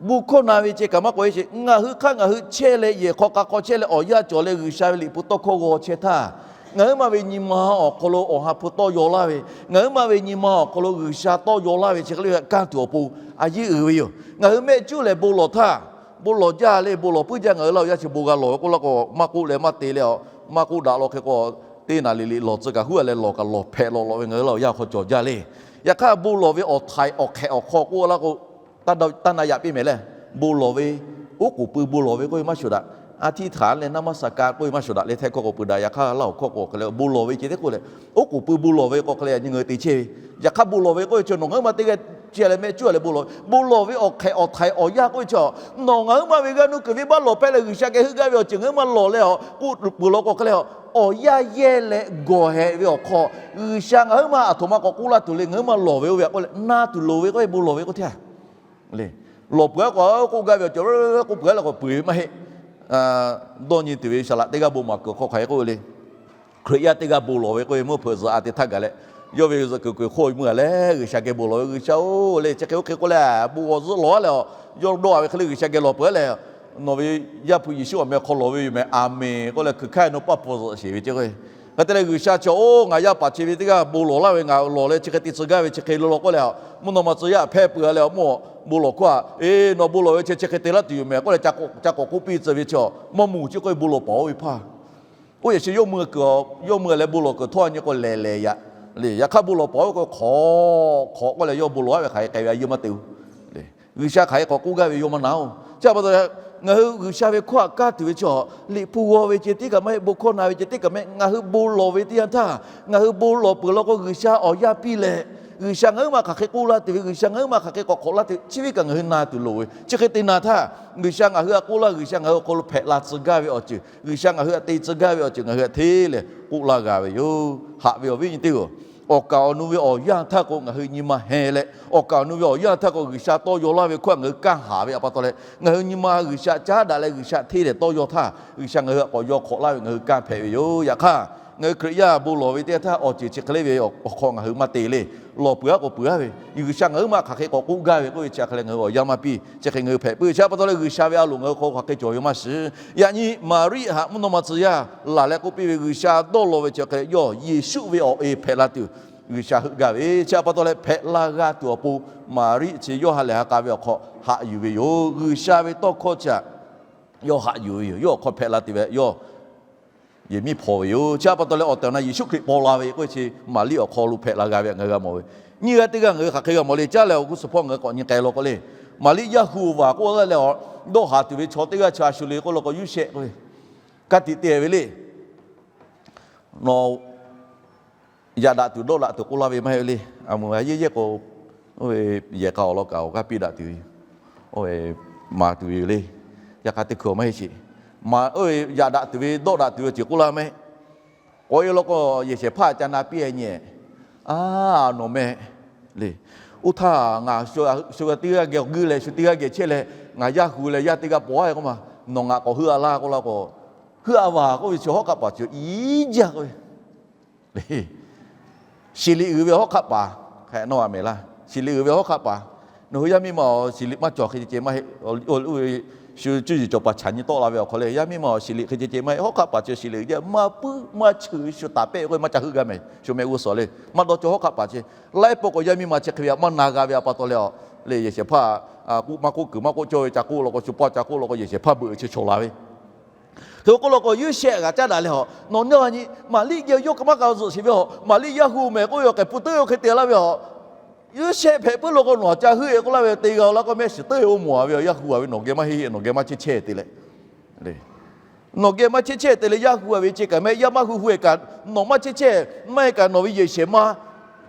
bon hkawˇ na ve ceh kaꞈ maˇ k'awꞈ e sheˍ. Ngaˬ hui hk'aˇ ngaˬ hui chehˇ leh yehˬ hk'aw k'a hk'aw chehˇ leh awˬ yanˇ cawˬ leh G'uiˬsha ve liꞈ hpu tawˇ hkawˇ g'aw chehˇ htaˇ, ngaˬ huiˉ ma ve nyi ma awˬ hk'aw lo Awˬ ha hpu tawˇ yaw laˇ ve, ngaˬ huiˉ ma ve nyi ma awˬ hk'aw lo G'uiˬsha tawˇ yaw laˇ ve chi hk'e le ve kaˇ tuˬ awˬ pon a yeˇ uiˍ ve yoˬ. Ngaˬ hui mehˆ cuˉ lehˬ bon lawˬ htaˇ, bon lawˬ jaˇ le, bon lawˬ puiˉ jaˇ, ngaˬ hui laˇ awˬ yanˇ chi bon g'a lawˬ ve k'oˆ laˇ k'o maˇ k'oˆ leh maˇ te leh, maˇ k'oˆ daꞈ law hk'e k'o, teˇ naˍ liꞈ liꞈ lawˬ tcuh kaꞈ huˉ-a leh lawˬ kaꞈ lawˬ hpehꞈ lawꞈ lawꞈ ve ngaˬ hui laˇ awˬ yanˇ hk'aw cawˬ jaˇ le. Yaꞈ hk'aˇ bon lawˬ ve awˬ htaiˍ awˬ hk'ehꞈ awˬ hk'aw k'oˆ laˇ k'o, taˇ na yaꞈ piˇ mehˍ leh, bon lawˬ ve, oˉ k'oˍ pui bon lawˬ ve k'oˆ ve maˇ shawˍ daꞈ. A htiˇ htaˍ leh naˇ maˇ saˍ ka k'oˆ ve maˇ shawˍ daꞈ le. Htaiˇ hkawˇ k'awꞈ pui daꞈ. Yaꞈ hk'aˇ laˇ awˬ hkawˇ k'awꞈ hk'e leh bon lawˬ ve ceh tiˉ k'oˆ leh, oˉ k'oˍ pui bon lawˬ ve k'awꞈ hk'e leh yaꞈ nyi ngaˬ hui te chehˇ ve. Yaꞈ hk'aˇ bon lawˬ ve k'oˆ ve chi nawˬ ngaˬ huiˉ ma teˇ g'aˇ ceh leh mehˆ cuˉ leh bon lawˬ ve, bon lawˬ ve awˬ hk'ehꞈ awˬ htaiˍ awˬ yanˇ k'oˆ ve chi nawˬ ngaˬ huiˉ ma ve g'aˇ nuˇ kuiˬ venˇbaˆ lawˬ hpehˇ leh G'uiˬsha geh heuˆ gaˇ ve awˬ ceuˬ ngaˬ huiˉ ma lawˬ leh, k'oˆ peuˬ law k'o hk'e leh, awˬ yanˇ yehˇ leh gawˬ hehꞈ ve awˬ hk'aw, G'uiˬsha ngaˬ huiˉ ma aˬ htoꞈ ma k'awꞈ k'oˆ laˇ tuˬ le, ngaˬ huiˉ ma lawˬ ve oˇ ve k'oˆ leh na tuˬ loˍ ve k'oˆ ve bon lawˬ ve k'oˆ hteˇ le. Lawˬ peuˬ-a k'o k'oˆ gaˇ ve awˬ ceuˬ k'oˆ gaˇ ve k'awꞈ peuˬ ve maˇ heˆ. Dawˇ nyi tuˬ ve saˍ laꞈ teˇ g'aˇ bon maˍ kuiˬ hk'aw hk'aˬ hk'e k'oˆ ve le. Hkriꞈ yaˇ teˇ g'aˇ bon lawˬ ve k'oˆ ve mvuhˇ hpeuꞈ zuhꞈ a te htaˇ gaˬ leh, yawˇ ve zuhꞈ kuiˬ kuiˬ hk'oˆ mui-a leh G'uiˬsha geh bon lawˬ ve, G'uiˬsha-oˬ le, chi hk'e oˇ hk'e k'oˆ leh, bon g'awˬ zuhˆ lawˬ-a leh, yawˇ dawˇ-a ve hk'e le G'uiˬsha geh lawˬ peuˬ-a leh, nawˬ ve Yaˇ hpu Yeˍsuˆ awˬ meh hk'aw lawˬ ve yoˬ meh, Aˍmenˍ k'oˆ leh hkui hkaˇ-e nawˬ paˇ pfuhˇ zuhꞈ sheˍ ve ceh k'o. Hk'e te leh G'uiˬsha chi-oˬ, ngaˬ yaˇ paˍ chi ve teˇ g'aˇ bon lawˬ laˇ ve, ngaˬ lawˬ leh chi hk'e te tcuh gaˇ ve chi hk'e le law k'oˆ leh, mvuhˇ naw ma tcuh yaˇ hpehˇ peuˬ-a leh, awˬ mawˇ bon lawˬ hkawˇ-a, eˬ, nawˬ bon lawˬ ve chi chi hk'e te laˇ tuˬ yoˬ meh k'oˆ leh, ca k'awꞈ k'oˆ piˇ tcuh ve chi, mawˇ moˍ chi k'oˆ ve bon lawˬ paˍ oˇ ve hpaˇ. Oˇ yehˬ chi yawˇ mui kuiˬ, yawˇ mui leh bon lawˬ kuiˬ htawˇ a nyi k'o lehˬ lehˬ yaꞈ le. Yaꞈ hk'aˇ bon lawˬ paˍ oˇ ve k'o hk'awꞈ hk'awꞈ k'oˆ leh yawˇ bon lawˬ-a ve hk'aˬ hk'e k'ai ve a yeˇ maˇ te-o. G'uiˬsha hk'aˬ hk'e k'awꞈ k'oˆ gaˇ ve yawˇ maˇ na-oˬ. Chi pa taw, ngaˬ hui G'uiˬsha ve hkawˇ htaꞈ kaˇ tuˬ ve chi, liꞈ hpu g'aw ve ceh tiˉ kaꞈ maˇ heˆ, bon hkawˇ na ve ceh tiˉ kaꞈ maˇ heˆ, ngaˬ hui bon lawˬ ve teˇ yanˇ htaˇ, ngaˬ hui bon lawˬ peuˬ law k'o G'uiˬsha awˬ yanˇ piˇ leh, G'uiˬsha ngaˬ huiˉ ma hk'aˬ hk'e k'oˆ laˇ tuˬ ve, G'uiˬsha ngaˬ huiˉ ma hk'aˬ hk'e k'awꞈ hk'awꞈ laˇ tuˬ chi ve kaꞈ ngaˬ hui na tuˬ loˍ ve. Chi hk'e te na htaˇ, G'uiˬsha ngaˬ hui htaꞈ k'oˆ laˇ, G'uiˬsha ngaˬ hui awˬ hk'aw lo hpehꞈ la tcuh gaˇ ve awˬ ceuˬ, G'uiˬsha ngaˬ hui htaꞈ te tcuh gaˇ ve awˬ ceuˬ ngaˬ hui htaꞈ hteˇ leh k'oˆ laˇ g'a ve yoˬ. Haꞈ ve awˬ viˉ nyi teˇ hpaˍ-oˬ, awˬ kaˍ awˬ nu ve awˬ yanˇ htaˇ k'o ngaˬ hui nyi ma heh leh, awˬ kaˍ awˬ nu ve awˬ yanˇ htaˇ k'o G'uiˬsha tawˇ yaw laˇ ve hkawˇ ngaˬ hui kanˇ haˍ ve a pa taw leh, ngaˬ hui nyi ma G'uiˬsha caˉ daꞈ leh G'uiˬsha hteˇ leh tawˇ yaw htaˇ, G'uiˬsha ngaˬ hui htaꞈ k'awꞈ yaw hk'awꞈ laˇ ve ngaˬ hui kanˇ hpehꞈ ve yoˬ. Yaꞈ hk'aˇ, ngaˬ hui Hkriꞈ yaˇ bon lawˬ ve teˇ yanˇ htaˇ awˬ ceuˬ chi hk'e le ve awˬ hk'aw ngaˬ hui maˇ te le. Lawˬ peuˬ-a k'o peuˬ-a ve, G'uiˬsha ngaˬ huiˉ ma hk'aˬ hk'e k'awꞈ k'oˆ gaˇ ve k'oˆ ve chi hk'e leh ngaˬ hui awˬ yanˇ maˇ piˇ, chi hk'e ngaˬ hui hpehꞈ puiˉ. Chi pa taw leh G'uiˬsha ve a loˍ ngaˬ hui hk'aw hk'aˬ hk'e cawˬ ve maˇ shiˍ. Yaꞈ nyi Maˍriˆ htaꞈ mvuhˇ naw ma tcuh yaˇ laˬ leh k'oˆ piˇ ve G'uiˬsha dawˇ law ve chi hk'e leh yawˇ Yeˍsuˆ ve awˬ e hpehꞈ la tuˬ G'uiˬsha heuˆ gaˇ ve. Chi pa taw leh hpehꞈ la g'a tuˬ awˬ pon Maˍriˆ chi yawˇ ha lehˬ ha k'a ve awˬ hk'aw haꞈ yuˬ ve yoˬ. G'uiˬsha ve tawˇ hkawˇ chi htaꞈ yawˇ haꞈ yuˬ ve yoˬ. Yawˇ awˬ hk'aw hpehꞈ la tuˬ ve yawˇ yehˬ miˉ hpaw ve yoˬ. Chi pa taw leh awˬ tehˬ awˬ na Yeˍsuˆ Hkriꞈ paw la ve k'oˆ ve chi Maˍriˆ awˬ hk'aw lo hpehꞈ la g'a ve htaꞈ ngaˬ hui g'a mawˬ ve. Nyiˇ g'aˇ teˇ g'aˇ ngaˬ hui hk'aˬ hk'e g'a mawˬ le, caˉ leh awˬ g'uˇ suhˍ hpawˇ ngaˬ hui k'awꞈ nyi k'ai law k'o le, Maˍriˆ yaˇ hu vaˬ k'oˆ laˇ leh, dawˇ haˍ tuˬ ve chaw teˇ g'aˇ chi a shu le k'oˆ law k'o, Yoˇsehꞈ k'oˆ ve, ka tiꞈ te ve le. Nawˬ yaꞈ daꞈ tuˬ dawˆ daꞈ tuˬ k'oˆ laˇ ve maˇ heˆ le. A meuˍ a yehˇ yehˇ k'o, oˇ ve yehˬ k'a awˬ lawn kaꞈ awˬ g'aˇ piˇ daꞈ tuˬ ve, oˇ ve maˍ tuˬ ve yoˬ le. Yaꞈ hk'aˇ teˇ hkui awˬ maˇ heˆ sheˍ. Maˍ oˇ ve yaꞈ daꞈ tuˬ ve dawˆ daꞈ tuˬ ve ceuˬ k'oˆ laˇ mehˆ. K'awꞈ e law k'o, yehˬ shehˍ hpaˇ ca na piˇ e nyi. A, nawˬ meh le. Oˇ htaˇ ngaˬ shu g'a teˇ g'aˇ geh awˬ guiˇ leh shu teˇ g'aˇ geh chehˇ leh, ngaˬ yaˇ hu leh yaˇ teˇ g'aˇ paw a k'oˆ ma, nawˬ ngaˬ k'awꞈ heuˆ a laˇ k'oˆ laˇ k'o, heuˆ a vaˬ k'oˆ ve chi hawˉ hk'aˆ paˍ cawˬ iˉ jaˇ k'oˆ ve. Shiˍ liꞈ uiˍ ve hawˉ hk'aˆ paˍ, hk'e nawˇ a mehˍ laˇ. Shiˍ liꞈ uiˍ ve hawˉ hk'aˆ paˍ, nawˬ hui yaˇ miˇ ma awˬ shiˍ liꞈ maˇ cawˬ hk'e ceh ceh maˇ heˆ. Shu cuˇ yiˍ cawˬ paˍ chaꞈ nyi tawˆ la ve awˬ hk'aw le, yaˇ miˇ ma awˬ shiˍ liꞈ hk'e ceh ceh maˇ heˆ. Hawˉ hk'aˆ paˍ chi shiˍ liꞈ uiˍ jaˇ, maˇ puiˉ maˇ cheuˬ shu taˍ pehˆ k'oˆ ve maˇ ca heuˆ gaˇ mehˍ. Shu meh g'uˇ suhˍ le, maˇ dawˇ cawˇ hawˉ hk'aˆ paˍ chi. Laiˉ pawˆ k'o yaˇ miˇ ma chi hk'e ve maˇ na g'a ve a pa taw leh a, le yehˬ shehˍ hpaˇ k'oˆ maˇ k'oˆ kuiˬ maˇ k'oˆ cawˇ ve ca k'oˆ law k'o, shu paˇ ca k'oˆ law k'o, yehˬ shehˍ hpaˇ beuꞈ chi chaw la ve. Hk'e k'oˆ law k'o, Yoˇsehꞈ g'aꞈ caˉ daꞈ leh a, nawˬ nyi Maˍriˆ geh yawˇ kaꞈ maˇ g'a zuhꞈ sheˍ ve a, Maˍriˆ yaˇ hu mehˍ k'oˆ ve awˬ k'ai pu teuˉ oˇ hk'e te laˇ ve a. Yoˇsehꞈ hpehꞈ puiˉ law k'o, nawˬ ca heuˆ e k'oˆ laˇ ve te g'a laˇ k'o, mehˆ shiˍ teuˉ oˇ mawˬ a ve a, yaˇ hu a ve nawˬ geh maˇ heˆ, nawˬ geh maˇ chehˇ chehˇ te leh nawˬ geh maˇ chehˇ chehˇ te leh yaˇ hu a ve ceh kaꞈ mehˆ, yaˇ maˇ hu hu e kaꞈ nawˬ maˇ chehˇ chehˇ, maˇ heˆ kaꞈ nawˬ ve yehˬ shehˍ ma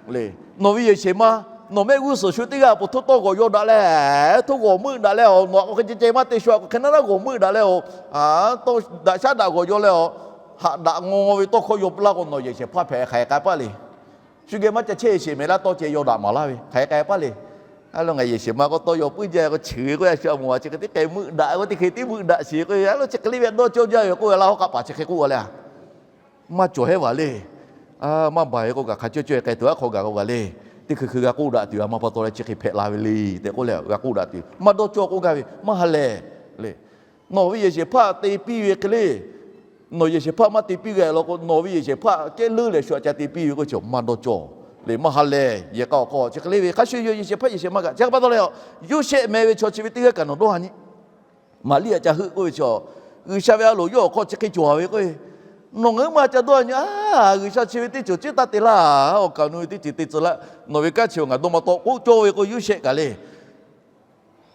le, nawˬ ve yehˬ shehˍ ma, nawˬ mehˆ g'uˇ suhˍ shu teˇ g'aˇ po htawˇ tawˇ g'awˬ yaw daꞈ leh, htawˇ g'awˬ meuˆ daꞈ leh a, nawˬ a k'o hk'e ceh ceh maˇ te shu a k'o hk'e naˉ naˉ g'awˬ meuˆ daꞈ leh a, tawˇ daꞈ shaˉ daꞈ g'awˬ yaw leh a, haꞈ daꞈ ngaw ve tawˇ hkawˇ yaw laˇ k'o, nawˬ yehˬ shehˍ hpaˇ hpehꞈ hk'aˬ hk'e k'ai paˇ le. Shu geh maˇ ca chehˇ sheˍ mehˍ laˇ, tawˇ ceh yaw daꞈ maˍ laˇ ve hk'aˬ hk'e k'ai paˇ le. A lo ngaˬ yehˬ shehˍ ma k'o tawˇ yaw puiˉ jaˇ k'o, cheuˬ ve k'oˆ a shu a mawˬ a chi hk'e teˇ k'ai meuˆ daꞈ k'o, teˇ hk'e tiˉ meuˆ daꞈ sheˍ k'o, a lo chi hk'e le ve dawˇ cawˇ jaˇ ve k'oˆ ve laˇ, hawˉ hk'aˆ paˍ chi hk'e k'oˆ a le a. Maˇ cawˬ hehˉ vaˬ le. Maˇ baˬ ve k'o kaꞈ hk'a cawˇ cawˇ e k'ai tuˬ aˉ hk'aw gaˬ k'o gaˬ le. Teˇ hkui hkui g'a k'oˆ daꞈ tuˬ a ma pa taw leh chi hk'e hpehꞈ la ve le tehꞈ k'oˆ leh g'a k'oˆ daꞈ tuˬ, maˇ dawˇ cawˇ k'oˆ gaˇ ve maˇ ha lehˬ le. Nawˬ ve yehˬ shehˍ hpaˇ te piˇ ve hk'e le, nawˬ yehˬ shehˍ hpaˇ maˇ te piˇ g'a law k'o, nawˬ ve yehˬ shehˍ hpaˇ kehˉ leuˉ leh shu aꞈ ca te piˇ ve k'oˆ chi maˇ dawˇ cawˇ le, maˇ ha lehˬ. Yehˬ k'a awˬ hk'aw chi hk'e le ve hk'a shuˍ yoˬ, yehˬ shehˍ hpaˇ yehˬ shehˍ ma kaꞈ chi hk'e pa taw leh a, Yoˇsehꞈ meh ve chaw chi ve teˇ g'aˇ kaꞈ nawˬ dawˇ ha nyi. Maˍriˆ aꞈ ca heuˆ k'oˆ ve chi, G'uiˬsha ve a loˍ yawˇ awˬ hk'aw chi hk'e cawˬ ve k'o, nawˬ ngaˬ hui maˇ ca dawˇ nyi a, G'uiˬsha chi ve teˇ ceuˬ ciˉ taˇ te laˇ, awˬ kaˍ awˬ nu ve teˇ ceuˬ te tcuh laˇ, nawˬ ve kanˉ chi ngaˬ dawˇ maˇ tawˆ k'oˆ cawˇ ve k'o, Yoˇsehꞈ kaꞈ le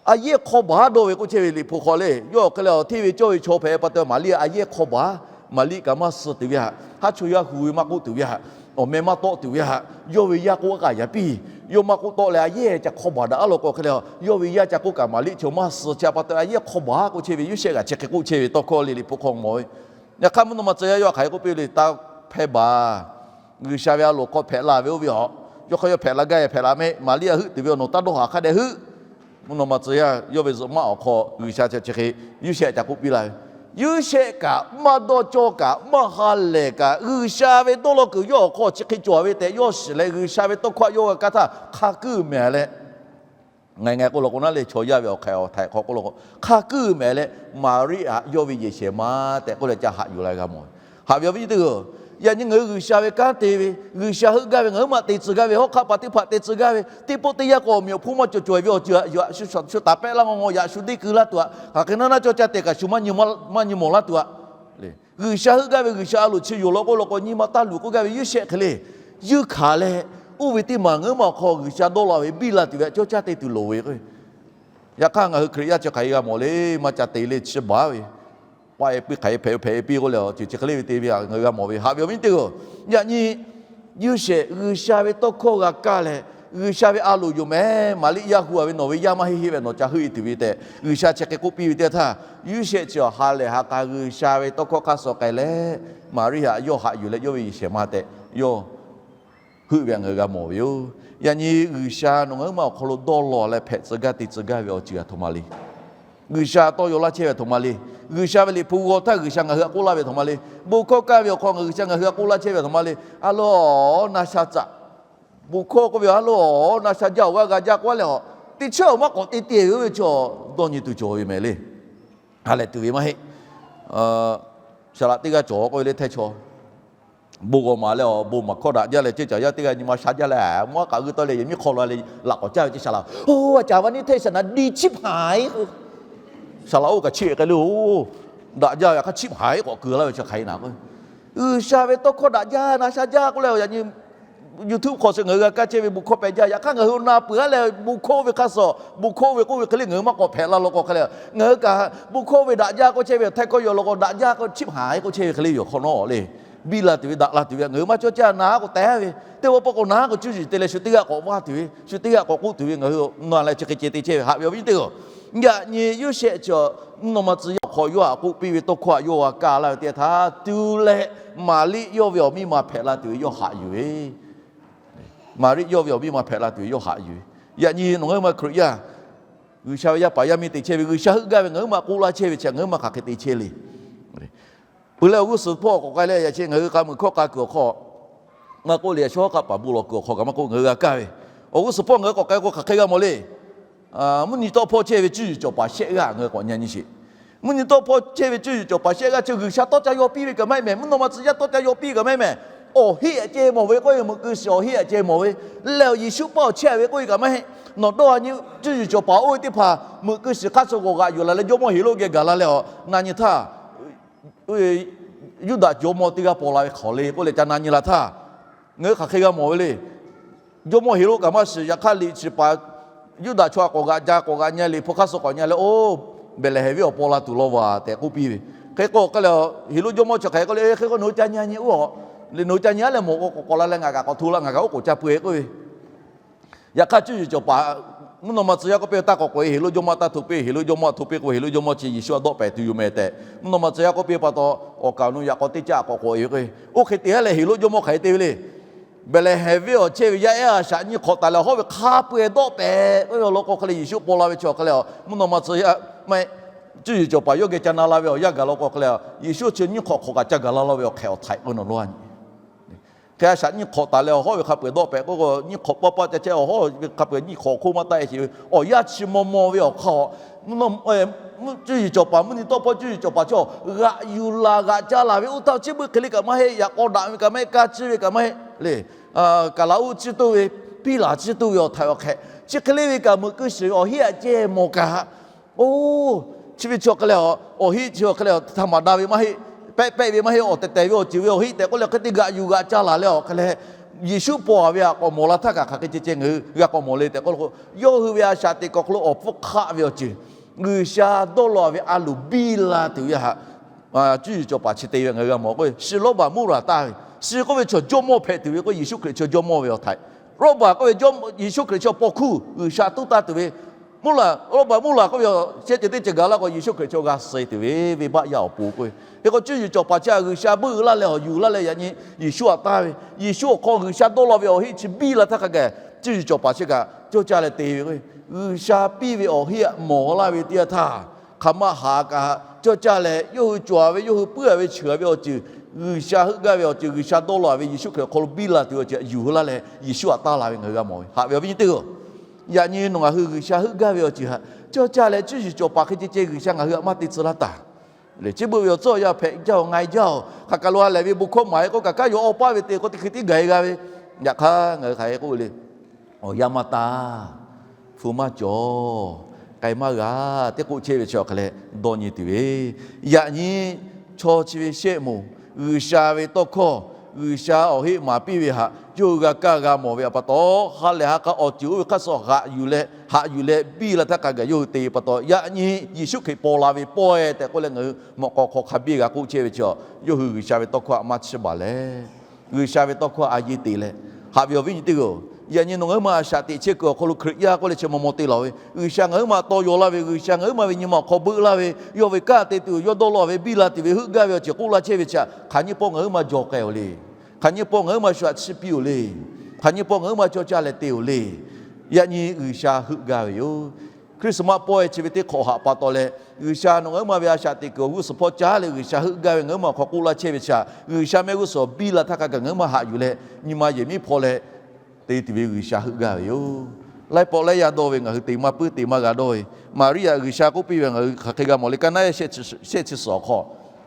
a yehˇ hk'aw baˬ dawˇ ve k'oˆ chehˇ ve Liꞈ hpu hk'aw le, yawˇ awˬ hk'e leh a hteˇ ve cawˇ ve chaw hpehꞈ pa taw Maˍriˆ a yehˇ hk'aw baˬ, Maˍriˆ kaꞈ maˇ suh tuˬ ve htaꞈ, haˉ chaw yaˇ hu ve maˇ k'oˆ tuˬ ve htaꞈ, awˬ meh maˇ tawˆ tuˬ ve htaꞈ, yawˇ ve yaˇ k'oˆ k'aꞈ yaꞈ piˇ, yawˇ maˇ k'oˆ tawˆ leh a yehˇ ca hk'aw baˬ daꞈ a law k'o hk'e le, yawˇ ve yaˇ ca k'oˆ kaꞈ Maˍriˆ chi maˇ suh chi a pa taw a yehˇ hk'aw baˬ k'oˆ chehˇ ve Yoˇsehꞈ kaꞈ chi hk'e k'oˆ chehˇ ve tawˇ hkawˇ le Liꞈ hpu hk'aw mawˬ ve. Yaꞈ hk'aˇ mvuhˇ naw ma tcuh yaˇ yawˇ hk'aˬ hk'e k'oˆ piˇ le, taˇ hpehˇ baˬ. G'uiˬsha ve a loˍ hk'aw hpehꞈ la ve oˇ ve a, yawˇ hk'aˇ yawˇ hpehꞈ la gaˇ e hpehꞈ la mehˆ, Maˍriˆ a heuˆ tuˬ ve awˬ nawˬ taˇ dawˇ haˍ hk'a dehꞈ heuˆ. Mvuhˇ naw ma tcuh yaˇ yawˇ ve zuhꞈ maˆ awˬ hk'aw G'uiˬsha chi hk'e Yoˇsehꞈ ca k'oˆ piˇ la ve. Yoˇsehꞈ kaꞈ maˇ dawˇ cawˇ kaꞈ maˇ ha lehˬ kaꞈ, G'uiˬsha ve dawˇ law kuiˬ yawˇ awˬ hk'aw chi hk'e cawˬ ve tehꞈ yawˇ shiˍ leh, G'uiˬsha ve tawˇ hkawˇ yawˇ g'a kaˇ htaˇ hk'a kuiˉ mehˍ leh, ngaˬ ngaˬ k'oˆ law k'o naˉ leh chaw yaˇ ve awˬ hk'aw htaiˍ hk'aw k'oˆ law k'o hk'a kuiˉ mehˍ leh, Maˍriˆ htaꞈ yawˇ ve yehˬ shehˍ ma tehꞈ k'oˆ leh ca haꞈ yuˬ la g'a mawˬ. Haꞈ ve awˬ viˉ nyi teˇ hpaˍ-oˬ, yaꞈ nyi ngaˬ hui G'uiˬsha ve kanˉ te ve, G'uiˬsha heuˆ gaˇ ve, ngaˬ hui maˇ te tcuh gaˇ ve, hawˉ hk'aˆ paˍ teˇ hpaˍ te tcuh gaˇ ve, teˇ pawˆ teˇ yanˇ k'o awˬ meꞈ awˬ hponˇ maˇ cawˬ cawˬ e ve awˬ ceuˬ htaꞈ shu taˍ pehˆ laˇ, ngaw ngaw yaꞈ shu deˇ keu laˇ tuˬ htaꞈ, hk'aˬ hk'e naˉ naˉ cawˇ caˇ tehꞈ kaꞈ shu maˇ nyi mawˬ laˇ tuˬ htaꞈ, G'uiˬsha heuˆ gaˇ ve G'uiˬsha a loˍ chi yoˬ law k'oˆ law k'o, nyi ma taˇ luˬ k'oˆ gaˇ ve Yoˇsehꞈ hk'e le, yuˇ hkanˍ leh, oˇ ve teˇ maˬ ngaˬ hui ma awˬ hk'aw G'uiˬsha dawˇ law ve biˇ la tuˬ ve htaꞈ cawˇ caˇ te tuˬ loˍ ve k'o, yaꞈ hk'aˇ ngaˬ hui Hkriꞈ yaˇ chi hk'aˬ hk'e g'a mawˬ le, maˇ ca te le chi baˬ ve, paˆ e piˇ hk'aˬ hk'e hpehꞈ hpehꞈ e piˇ k'oˆ leh, awˬ ceuˬ chi hk'e le ve te ve ngaˬ hui g'a mawˬ ve. Haꞈ ve awˬ viˉ nyi teˇ hpaˍ-oˬ, yaꞈ nyi Yoˇsehꞈ G'uiˬsha ve tawˇ hkawˇ g'a kaˇ leh, G'uiˬsha ve a loˍ yoˬ mehˍ, Maˍriˆ yaˇ hu a ve nawˬ ve yaˇ maˇ heˆ heˆ ve nawˬ ca heuˆ e tuˬ ve tehꞈ G'uiˬsha chi hk'e k'oˆ piˇ ve teˇ htaˇ, Yoˇsehꞈ chi awˬ ha lehˬ ha k'a G'uiˬsha ve tawˇ hkawˇ hk'aˇ suh k'ai leh, Maˍriˆ htaꞈ yawˇ haꞈ yuˬ leh yawˇ ve yehˬ shehˍ ma tehꞈ yawˇ heuˆ ve htaꞈ ngaˬ hui g'a mawˬ ve yoˬ. Yaꞈ nyi G'uiˬsha nawˬ ngaˬ hui ma awˬ hk'aw lo dawˇ law leh hpehꞈ tcuh gaˇ te tcuh gaˇ ve awˬ ceuˬ aˬ htoꞈ ma le. G'uiˬsha tawˇ yaw laˇ chehˇ ve aˬ htoꞈ ma le. G'uiˬsha ve Liꞈ hpu g'aw htaˇ G'uiˬsha ngaˬ hui htaꞈ k'oˆ laˇ ve aˬ htoꞈ ma le. Bon hkawˇ kaˇ ve awˬ hk'aw ngaˬ G'uiˬsha ngaˬ hui htaꞈ k'oˆ laˇ chehˇ ve aˬ htoꞈ ma le. A loˬ, na sha caꞈ. Bon hkawˇ k'oˆ ve a loˬ, na sha jaˇ awˬ g'aˇ g'a jaˇ k'oˆ leh a, teˇ chiˉ awˬ maˇ k'awꞈ te te ve oˇ ve chaw dawˇ nyi tuˬ cawˬ ve mehˍ le. Ha lehˬ tuˬ ve maˇ heˆ. Saˍ laꞈ teˇ g'aˇ cawˬ k'oˆ ve le hteˇ chaw. Bon g'awˬ maˍ leh a, bon maˍ hkawˇ daꞈ jaˇ leh ceuˇ caˬ yaˇ teˇ g'aˇ nyi ma sha jaˇ leh, mvuhˇ haˉ k'aꞈ g'uˇ tawˇ leh yehˬ miˉ hk'aw la leh laꞈ k'awꞈ caˇ ve ceh saˍ laꞈ. Oˇ, a caˍ va niˇ hteˇ saˍ naˍ diˇ chiˉ hpaˍ-e k'o, saˍ laꞈ oˇ kaꞈ chiˇ k'ai le oˬ. Daꞈ jaˇ ve hk'aˇ chiˉ hpaˍ-e k'awꞈ keu laˇ ve chi hk'aˬ hk'e naˍ k'o, G'uiˬsha ve tawˇ hkawˇ daꞈ jaˇ na sha jaˇ k'oˆ leh yaꞈ nyi YouTube hk'aw suh ngaˬ hui g'a kaˇ chehˇ ve bon hkawˇ peh jaˇ. Yaꞈ hk'aˇ ngaˬ hui na peuˬ haˉ leh bon hkawˇ oˇ ve hk'aˇ suh, bon hkawˇ oˇ ve k'oˆ ve hk'e le ngaˬ hui maˇ k'awꞈ hpehꞈ la law k'o hk'e le, ngaˬ hui kaꞈ bon hkawˇ oˇ ve daꞈ jaˇ k'oˆ chehˇ ve Htaiˇ hkawˇ yaw law k'o, daꞈ jaˇ k'oˆ chiˇ haˍ k'oˆ chehˇ ve hk'e le yoˬ hk'awꞈ nawˉ le. Biˇ la tuˬ ve daꞈ la tuˬ ve ngaˬ hui maˇ cawˇ caˇ na k'o teh ve. Teˇ pawˆ pawˆ k'o na k'o cuˇ yiˍ te leh shu teˇ g'aˇ k'awꞈ vaˇ tuˬ ve, shu teˇ g'aˇ k'awꞈ k'oˆ tuˬ ve ngaˬ hui na leh chi hk'e ceh te chehˇ ve haꞈ ve awˬ viˉ teˇ g'aˇ. Yaꞈ nyi Yoˇsehꞈ chi mvuhˇ naw ma tcuh yaˇ awˬ hk'aw yawˇ htaꞈ k'oˆ piˇ ve tawˇ hkawˇ htaꞈ yawˇ g'a kaˇ laˇ ve teˇ yanˇ htaˇ, tu leh Maˍriˆ yawˇ ve awˬ miˇ ma hpehꞈ la tuˬ ve yawˇ haꞈ yuˬ ve Maˍriˆ yawˇ ve awˬ miˇ ma hpehꞈ la tuˬ ve yawˇ haꞈ yuˬ ve. Yaꞈ nyi nawˬ ngaˬ hui ma Hkriꞈ yaˇ, G'uiˬsha ve yaˇ paˍ yaˇ miˇ te chehˇ ve, G'uiˬsha heuˆ gaˇ ve ngaˬ hui ma k'oˆ laˇ chehˇ ve chi ngaˬ hui ma hk'aˬ hk'e te chehˇ le. Peuˬ leh awˬ g'uˇ suhˍ hpawˇ k'awꞈ k'ai leh yaꞈ chi ngaˬ hui k'a muiˬ hkawˇ k'a kuiˬ awˬ hk'aw, maˇ k'oˆ le, a shaw hk'aˆ paˍ bon lawˬ kuiˬ awˬ hk'aw kaꞈ maˇ k'oˆ, ngaˬ hui g'a kaˇ ve awˬ g'uˇ suhˍ hpawˇ ngaˬ hui k'awꞈ k'ai k'o hk'aˬ hk'e g'a mawˬ le. Mvuhˇ nyi tawˆ hpawˇ chehˇ ve cuˇ yiˍ cawˬ paˍ shehˆ g'aˇ ngaˬ hui k'awꞈ nyi nyi sheˍ. Mvuhˇ nyi tawˆ hpawˇ chehˇ ve cuˇ yiˍ cawˬ paˍ shehˆ g'aˇ chi G'uiˬsha tawˇ ca yaw piˇ ve kaꞈ maˇ heˆ mehˍ, mvuhˇ naw ma tcuh yaˇ tawˇ ca yaw piˇ kaꞈ maˇ heˆ mehˍ. Awˬ heˆ aꞈ ceh mawˬ ve k'oˆ ve, meuꞈ keu shiˍ awˬ heˆ aꞈ ceh mawˬ ve lehˬ, Yeˍsuˆ paˇ awˬ chehˇ ve k'oˆ ve kaꞈ maˇ heˆ. Nawˬ dawˇ a nyi, cuˇ yiˍ cawˬ paˍ oˇ ve teˇ hpaˍ meuꞈ keu shiˍ hk'aˇ suh g'awˬ g'aꞈ yuˬ la leh jawˇmawˇ Heˍroˆ geh gaˬ la leh a, na nyi htaˇ Yuˇdaꞈ jawˇmawˇ teˇ g'aˇ paw la ve hk'awꞈ le k'oˆ leh ca na nyi la htaˇ, ngaˬ hui hk'aˬ hk'e g'a mawˬ ve le. Jawˇmawˇ Heˍroˆ kaꞈ maˇ shiˍ, yaꞈ hk'aˇ liꞈ chi paˍ Yuˇdaꞈ chaw htaꞈ k'awꞈ g'aꞈ ca k'awꞈ g'aꞈ nyi leh hpu hk'aˇ suh k'awꞈ nyi leh, Oˇ, Behˍlehˍhehnˍ venˇ awˬ paw la tuˬ law vaˬ tehꞈ k'oˆ piˇ ve. Hk'e k'o hk'e leh Heˍroˆ jawˇmawˇ chi hk'aˬ hk'e k'oˆ le, Hk'e k'o nawˬ hui ca nyi nyi oˇ, nawˬ hui ca nyi a leh mawˬ k'o k'awꞈ k'awꞈ la leh ngaˬ kaꞈ k'awꞈ hto la, ngaˬ kaꞈ oˉ k'oˍ ca peu-e k'oˆ ve. Yaꞈ hk'aˇ cuˇ yiˍ cawˬ paˍ mvuhˇ naw ma tcuh yaˇ k'oˆ piˇ, Taˇ k'awꞈ k'oꞈ-e, Heˍroˆ jawˇmawˇ taˇ hto piˇ. Heˍroˆ jawˇmawˇ htaꞈ hto piˇ k'o, Heˍroˆ jawˇmawˇ chi Yeˍsuˆ htaꞈ dawˆ pehˍ tuˬ yoˬ mehˍ tehꞈ mvuhˇ naw ma tcuh yaˇ k'oˆ piˇ pa taw, awˬ kaˍ awˬ nu yaꞈ k'aw teˇ caˆ k'awꞈ k'oꞈ-e ve k'o, oˇ hk'e te a leh Heˍroˆ jawˇmawˇ hk'aˬ hk'e te ve le. Behˍlehˍhehnˍ venˇ awˬ chehˇ ve yaˇ ehˉ a shaꞈ nyiˇ hk'awꞈ taˍ leh awˬ hawˉ ve hk'a peu-eˬ dawˆ pehˍ k'oˆ ve awˬ lawn k'o hk'e leh Yeˍsuˆ paw la ve chi awˬ hk'e leh, mvuhˇ naw ma tcuh yaˇ maˇ heˆ, cuˇ yiˍ cawˬ paˍ yawˇ geh ca na la ve awˬ yanˇ gaˬ law k'o hk'e leh, Yeˍsuˆ chi nyiˇ hk'awꞈ hk'awꞈ kaꞈ ca gaˬ la law ve awˬ hk'e awˬ htaiꞈ k'oˆ ve nawˬ law a nyi. Hk'e a shaꞈ nyiˇ hk'awꞈ taˍ leh awˬ hawˉ ve hk'a peu-eˬ dawˆ pehˍ k'oˆ k'o, nyiˇ hk'awꞈ paˇ paˇ ca chehˇ awˬ hawˉ ve hk'a peu-eˬ nyiˇ hk'awꞈ hk'oˆ maˇ taˆ-e sheˍ ve awˬ yanˇ chi maw maw ve awˬ hk'aw, cuˇ yiˍ cawˬ paˍ mvuhˇ nyi tawˆ hpawˇ cuˇ yiˍ cawˬ paˍ chaw g'aꞈ yuˬ laˬ g'aꞈ ca laˬ ve oˇ htaˇ chi beuꞈ hk'e le kaꞈ maˇ heˆ, yaꞈ k'aw daꞈ ve kaꞈ maˇ heˆ, ka ciˇ ve kaꞈ maˇ heˆ le. Kaˍlaˍoˆ ciˇ toˇ ve, piˇ laˬ ciˇ toˇ ve awˬ htaiꞈ awˬ hk'e chi hk'e le ve kaꞈ meuꞈ keu shiˍ ve awˬ heˆ aꞈ ceh mawˬ kaꞈ, oˇ, chi ve chi awˬ hk'e leh, awˬ heˆ chi awˬ hk'e leh htaꞈ maˍ daꞈ ve maˇ heˆ, pehˆ pehˆ ve maˇ heˆ, awˬ tehˬ tehˬ ve awˬ ceuˬ ve awˬ heˆ tehꞈ k'oˆ leh hk'e te g'aꞈ yuˬ g'aꞈ ca laˬ leh awˬ hk'e leh, Yeˍsuˆ paw-a ve htaꞈ k'awꞈ mawˬ la htaˇ kaꞈ hk'aˬ hk'e ceh ceh ngaˬ hui g'a k'awꞈ mawˬ le tehꞈ k'oˆ lo k'o, yawˇ hui ve a shaꞈ teꞈ kuˬ awˬ hk'aw lo awˬ hpfuhˇ hk'aˆ ve awˬ ceuˬ, G'uiˬsha dawˇ law ve a loˍ biˇ la tuˬ ve htaꞈ cuˇ yiˍ cawˬ paˍ chi te ve ngaˬ hui g'a mawˬ k'o, shiˍ lawˇ baˬ muˇ laˬ taˍ ve, shiˍ k'oˆ ve chaw jawˇmawˇ hpehꞈ tuˬ ve k'o, Yeˍsuˆ Hkriꞈ chaw jawˇmawˇ ve awˬ htaiꞈ, lawˇ baˬ k'oˆ ve Yeˍsuˆ Hkriꞈ chaw paw hkuˇ G'uiˬsha tuˉ taˇ tuˬ ve, muˇ laˬ, lawˇ baˬ muˇ laˬ k'oˆ ve sheh ceuˬ teˇ ceuˬ gaˬ la k'o, Yeˍsuˆ Hkriꞈ chaw g'a suh tuˬ ve venˇbaˆ yaˇ awˬ pon k'oˆ ve. Hk'e k'o cuˇ yiˍ cawˬ paˍ chi htaꞈ G'uiˬsha beuˆ laˇ leh awˬ yuˬ laˇ leh yaꞈ nyi Yeˍsuˆ htaꞈ taˇ ve, Yeˍsuˆ awˬ hk'aw G'uiˬsha dawˇ law ve awˬ heˆ chi biˇ la htaˇ hk'a gaˬ cuˇ yiˍ cawˬ paˍ chi kaꞈ cawˇ caˇ leh te ve k'o, G'uiˬsha piˇ ve awˬ heˆ htaꞈ mawˬ laˇ ve teˇ yanˇ htaˇ, hk'aˬ ma haꞈ kaꞈ cawˇ caˇ leh yawˇ hui cawˬ ve, yawˇ hui puiˉ ve, cheuˬ ve awˬ ceuˬ, G'uiˬsha heuˆ gaˇ ve awˬ ceuˬ, G'uiˬsha dawˇ law ve Yeˍsuˆ Hkriꞈ awˬ hk'aw lo biˇ la tuˬ ve awˬ ceuˬ htaꞈ yuˬ laˇ leh Yeˍsuˆ htaꞈ taˇ la ve ngaˬ hui g'a mawˬ ve haꞈ ve awˬ viˉ nyi teˇ g'aˇ. Yaꞈ nyi nawˬ ngaˬ hui G'uiˬsha heuˆ gaˇ ve awˬ ceuˬ htaꞈ cawˇ caˇ leh cuˇ yiˍ cawˬ paˍ hk'e ceh ceh G'uiˬsha ngaˬ hui htaꞈ maˇ te tcuh laˇ taˍ le. Chi beuꞈ ve awˬ tcuhˉ awˬ yanˇ hpehꞈ jaˇ-oˬ, nga-e jaˇ-oˬ, hk'aˬ kaˬ lo ha lehˬ ve bon hkawˇ maˍ-e k'oˆ kaꞈ, kanˉ yaw awˇ paˇ ve te k'o teˇ hkui tiˉ gaˬ-e g'a ve, yaꞈ hk'aˇ ngaˬ hui hk'aˬ hk'e k'oˆ ve le. Awˬ yanˇ maˇ taˇ, hpu maˇ cawˬ, k'ai maˇ g'a, teˇ k'oˆ chehˇ ve chi awˬ hk'e leh dawˇ nyi tuˬ ve. Yaꞈ nyi chaw chi ve shehˆ moˍ, G'uiˬsha ve tawˇ hkawˇ, G'uiˬsha awˬ heˆ maˍ piˇ ve htaꞈ yawˇ hui g'a kaˇ g'a mawˬ ve pa taw, ha lehˬ ha k'a awˬ ceuˬ oˇ ve hk'aˇ suh haꞈ yuˬ leh, haꞈ yuˬ leh biˇ la htaˇ hk'a gaˬ yawˇ hui te ve pa taw, yaꞈ nyi Yeˍsuˆ Hkriꞈ paw la ve pawehˇ tehꞈ k'oˆ leh ngaˬ hui mawꞈ k'aw hk'aw hk'a biˇ g'a k'oˆ chehˇ ve chi, yawˇ hui G'uiˬsha ve tawˇ hkawˇ htaꞈ maˇ chiˇ baˬ leh, G'uiˬsha ve tawˇ hkawˇ a yeˇ te leh, haꞈ ve awˬ viˉ nyi teˇ g'aˇ-oˬ, yaꞈ nyi nawˬ ngaˬ huiˉ ma a shaꞈ teꞈ chehˇ kuiˬ awˬ hk'aw lo Hkriꞈ yaˇ k'oˆ leh chi maw maw te lawˬ ve, G'uiˬsha ngaˬ huiˉ ma tawˇ yaw laˇ ve, G'uiˬsha ngaˬ huiˉ ma ve nyi ma awˬ hk'aw beuˆ laˇ ve, yawˇ ve kanˉ te tuˬ, yawˇ dawˇ law ve, biˇ la tuˬ ve, heuˆ gaˇ ve awˬ ceuˬ k'oˆ laˇ chehˇ ve chi htaꞈ hk'aˬ nyiˇ pawˆ ngaˬ huiˉ ma jawˬ k'ai-oˬ le. Hk'aˬ nyiˇ pawˆ ngaˬ huiˉ ma shu htaꞈ chiˇ piˇ-oˬ le. Hk'aˬ nyiˇ pawˆ ngaˬ huiˉ ma cawˇ caˇ leh te-oˬ le. Yaꞈ nyi G'uiˬsha heuˆ gaˇ ve yoˬ. Christmas pawehˇ chi ve teˇ hk'awꞈ haꞈ pa taw leh, G'uiˬsha nawˬ ngaˬ huiˉ ma ve a shaꞈ teꞈ kuiˬ awˬ g'uˇ suhˍ hpawˇ caˉ leh G'uiˬsha heuˆ gaˇ ve ngaˬ huiˉ ma awˬ hk'aw k'oˆ laˇ chehˇ ve chi htaꞈ G'uiˬsha mehˆ g'uˇ suhˍ biˇ la htaˇ hk'a gaˬ ngaˬ huiˉ ma haꞈ yuˬ leh, nyi ma yehˬ miˉ hpawˇ leh te tuˬ ve G'uiˬsha heuˆ gaˇ ve yoˬ. Laiˉ pawˆ laiˉ yaˇ dawˇ ve ngaˬ hui te maˇ puiˉ te maˇ g'a dawˇ ve, Maˍriˆ htaꞈ G'uiˬsha k'oˆ piˇ ve ngaˬ hui hk'aˬ hk'e g'a mawˬ le. Kaˍnaˆ yaˇ shehˆ chi suhˍ awˬ hk'aw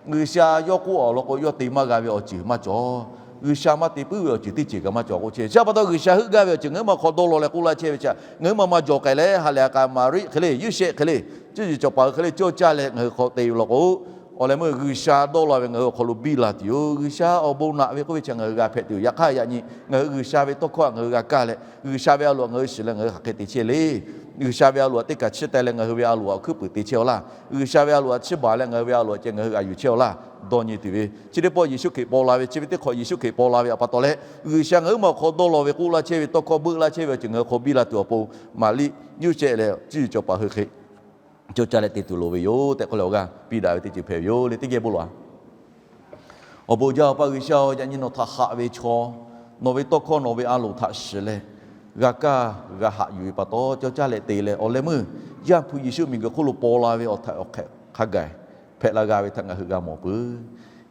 G'uiˬsha yawˇ k'oˆ awˬ lawn k'o, yawˇ te maˇ g'a ve awˬ ceuˬ maˇ cawˬ. G'uiˬsha maˇ te puiˉ ve awˬ ceuˬ teˇ ceuˬ kaꞈ maˇ cawˬ k'o chehˇ ve chi pa taw, G'uiˬsha heuˆ gaˇ ve awˬ ceuˬ ngaˬ huiˉ ma hk'aw dawˇ law leh k'oˆ laˇ chehˇ ve chi htaꞈ ngaˬ huiˉ ma maˇ jawˬ k'ai leh, ha lehˬ ha k'a Maˍriˆ hk'e le, Yoˇsehꞈ hk'e le, cuˇ yiˍ cawˬ paˍ hui hk'e le cawˇ caˇ leh ngaˬ hui hk'aw te ve law k'o, Awˬ leh meuˇ G'uiˬsha dawˇ law ve ngaˬ hui awˬ hk'aw lo biˇ la tuˬ yoˬ. G'uiˬsha awˬ bon naꞈ ve k'oˆ ve chi ngaˬ hui g'a hpehꞈ tuˬ yoˬ. Yaꞈ hk'aˇ yaꞈ nyi ngaˬ hui G'uiˬsha ve tawˇ hkawˇ htaꞈ ngaˬ hui g'a kaˇ leh, G'uiˬsha ve a loˍ htaꞈ ngaˬ hui shiˍ leh ngaˬ hui hk'aˬ hk'e te chehˇ le. G'uiˬsha ve a loˍ htaꞈ teˇ kaˬ chiˇ teh leh ngaˬ hui ve a loˍ htaꞈ awˬ hkuiˉ puiˍ te chehˇ-aw laˇ. G'uiˬsha ve a loˍ htaꞈ chiˇ baˬ leh ngaˬ hui ve a loˍ htaꞈ ceh ngaˬ hui g'aꞈ yuˬ chehˇ-aw laˇ. Dawˇ nyi tuˬ ve chi teˇ pawˆ Yeˍsuˆ Hkriꞈ paw la ve, chi ve teˇ hk'awꞈ Yeˍsuˆ Hkriꞈ paw la ve awˬ pa taw leh, G'uiˬsha ngaˬ huiˉ ma awˬ hk'aw dawˇ law ve k'oˆ laˇ chehˇ ve tawˇ hkawˇ beuˆ laˇ chehˇ ve awˬ ceuˬ ngaˬ hui hk'aw biˇ la tuˬ awˬ pon, Maˍriˆ yuˇ cehˆ leh cuˇ yiˍ cawˬ paˍ hui hk'e cawˬ caˇ leh te tuˬ loˍ ve yoˬ tehꞈ k'oˆ leh awˬ g'aˇ piˇ daꞈ ve teˇ ceuˬ hpehꞈ ve yoˬ le. Teˇ geh bon lawˬ-a. Awˬ bon jaˇ Awˬ pa G'uiˬsha-oˬ, yaꞈ nyi nawˬ htaꞈ haꞈ ve chaw, nawˬ ve tawˇ hkawˇ nawˬ ve a loˍ htaꞈ shiˍ leh, g'a kaˇ g'a haꞈ yuˬ ve pa taw cawˇ caˇ leh te leh, awˬ leh meuˇ Yaˇ hpu Yeˍsuˆ miˬguiˬ hk'oˆ lo paw la ve awˬ htaꞈ awˬ hk'e hk'a gaˬ hpehꞈ la g'a ve htaꞈ ngaˬ hui g'a mawˬ peuˬ.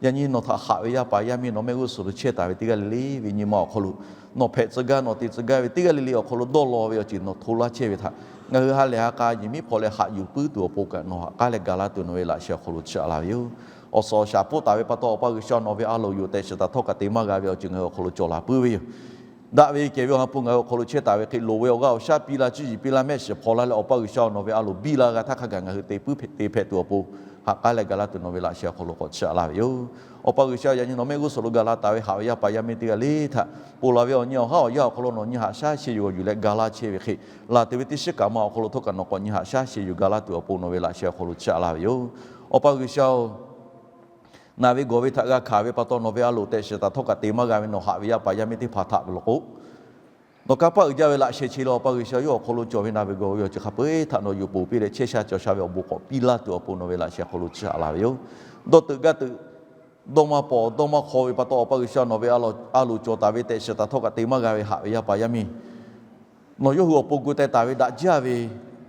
Yaꞈ nyi nawˬ htaꞈ haꞈ ve yaˇ paˍ yaˇ miˇ nawˬ mehˆ g'uˇ suhˍ lo chehˇ taˍ ve teˇ g'aˇ le le ve nyi ma awˬ hk'aw lo, nawˬ hpehꞈ tcuh gaˇ nawˬ te tcuh gaˇ ve teˇ g'aˇ le le awˬ hk'aw lo dawˇ law ve awˬ ceuˬ nawˬ hto laˇ chehˇ ve htaꞈ ngaˬ hui ha lehˬ ha k'a yehˬ miˉ hpaw leh haꞈ yuˬ puiˉ tuˬ awˬ pon kaꞈ nawˬ ha k'aˉ leh ga laˇ tuˬ nawˬ ve laꞈ sheh awˬ hk'aw lo chiˇ aꞈ la ve yoˬ. Awˬ suhˍ awˬ shaˍ poˆ taˍ ve pa taw Awˬ pa G'uiˬsha nawˬ ve a loˍ yoˬ tehꞈ shiˍ taˍ htawˇ kaꞈ te maˇ g'a ve awˬ ceuˬ ngaˬ hui awˬ hk'aw lo cawˬ la puiˉ ve yoˬ. Daꞈ ve kehˬ ve awˬ ha hpu ngaˬ hui awˬ hk'aw lo chehˇ taˍ ve hk'e loˍ ve awˬ g'aˇ awˬ shaˉ piˇ la, cuˇ yiˍ piˇ la, mehˆ shiˍ hpaw la leh Awˬ pa G'uiˬsha nawˬ ve a loˍ biˇ la g'a htaˇ hk'a gaˬ ngaˬ hui te puiˉ te hpehꞈ tuˬ awˬ pon ha k'aˉ leh ga laˇ tuˬ nawˬ ve laꞈ sheh awˬ hk'aw lo k'awꞈ chiˇ aꞈ la ve yoˬ. Awˬ pa G'uiˬsha yaꞈ nyi nawˬ mehˆ g'uˇ suhˍ lo ga la taˍ ve haꞈ ve yaˇ paˍ yaˇ miˇ teˇ g'aˇ le htaꞈ ponˬ laˬ ve awˬ nyi awˬ haˉ awˬ yanˇ awˬ hk'aw lo nawˬ nyi haꞈ shaˉ sheh yuˬ g'awˬ yuˬ leh ga laˇ chehˇ ve hk'e, laˬ tuˬ ve teˇ shiˉ kaꞈ ma awˬ hk'aw lo htawˇ kaꞈ nawˬ k'awꞈ nyi haꞈ shaˉ sheh yuˬ ga laˇ tuˬ awˬ pon nawˬ ve laꞈ sheh awˬ hk'aw lo chiˇ aꞈ la ve yoˬ. Awˬ pa G'uiˬsha-oˬ, naˬ ve gawˬ ve htaꞈ g'a hkanˍ ve pa taw nawˬ ve a loˍ tehꞈ shiˍ taˍ htawˇ kaꞈ te maˇ g'a ve nawˬ haꞈ ve yaˇ paˍ yaˇ miˇ teˇ hpaˍ htaꞈ ve lawˬ k'o, nawˬ kanˇ paˆ uiˍ jaˇ ve laꞈ sheh chi lo Awˬ pa G'uiˬsha yawˇ awˬ hk'aw lo cawˬ ve naˬ ve gawˬ ve awˬ ceuˬ hk'a peu-eˬ htaꞈ nawˬ yuˬ ponˬ piˇ leh chehˇ sha cawˬ sha ve awˬ bon k'awꞈ piˇ laˇ tuˬ awˬ pon nawˬ ve laꞈ sheh hk'aw lo chiˇ aꞈ la ve yoˬ. Dawˇ teuꞈ gaˇ teuꞈ dawˇ maˇ pawˍ dawˇ maˇ hk'aw ve pa taw Awˬ pa G'uiˬsha nawˬ ve a loˍ a loˍ cawˬ taˍ ve tehꞈ shiˍ taˍ htawˇ kaꞈ te maˇ g'a ve haꞈ ve yaˇ paˍ yaˇ miˇ nawˬ yawˇ hui awˬ pon gu teh taˍ ve daꞈ jaˇ ve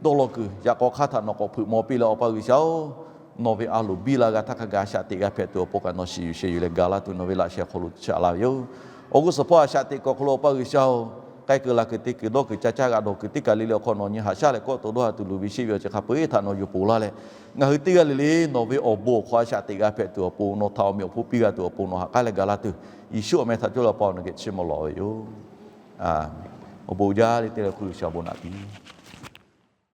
dawˇ law kuiˬ yaꞈ k'aw hk'aˇ htaꞈ nawˬ k'awꞈ hpeuꞈ maw piˇ leh Awˬ pa G'uiˬsha-oˬ, nawˬ ve a loˍ biˇ la g'a htaˇ hk'a gaˬ a shaꞈ teꞈ g'a hpehꞈ tuˬ awˬ pon kaꞈ nawˬ shiˍ yuˬ sheh yuˬ leh ga laˇ tuˬ nawˬ ve laꞈ sheh awˬ hk'aw lo chiˇ aꞈ la ve yoˬ. Awˬ g'uˇ suhˍ hpawˇ a shaꞈ teꞈ kuiˬ awˬ hk'aw lo Awˬ pa G'uiˬsha-oˬ, k'ai kuiˬ laˬ kuiˬ te kuiˬ dawˇ kuiˬ ca caˇ g'a dawˬ kuiˬ teˇ kaˬ le le awˬ hk'aw nawˬ nyi haꞈ shaˉ leh kawˆ to dawˇ ha tuˬ luˬ ve sheˆ ve awˬ ceuˬ hk'a peu-eˬ htaꞈ nawˬ yuˬ ponˬ laˇ leh, ngaˬ hui teˇ g'aˇ le le nawˬ ve awˬ bon awˬ hk'aw a shaꞈ teꞈ g'a hpehꞈ tuˬ awˬ pon nawˬ htaꞈ awˬ meꞈ awˬ hponˇ piˇ g'a tuˬ awˬ pon nawˬ ha k'aˉ leh ga laˇ tuˬ, Yeˍsuˆ awˬ meh htaꞈ cawˇ leh Awˬ pa nawˬ geh chiˇ mvuh lawˬ ve yoˬ. Awˬ bon jaˇ le teˇ le hk'oˆ G'uiˬsha awˬ bon naꞈ piˇ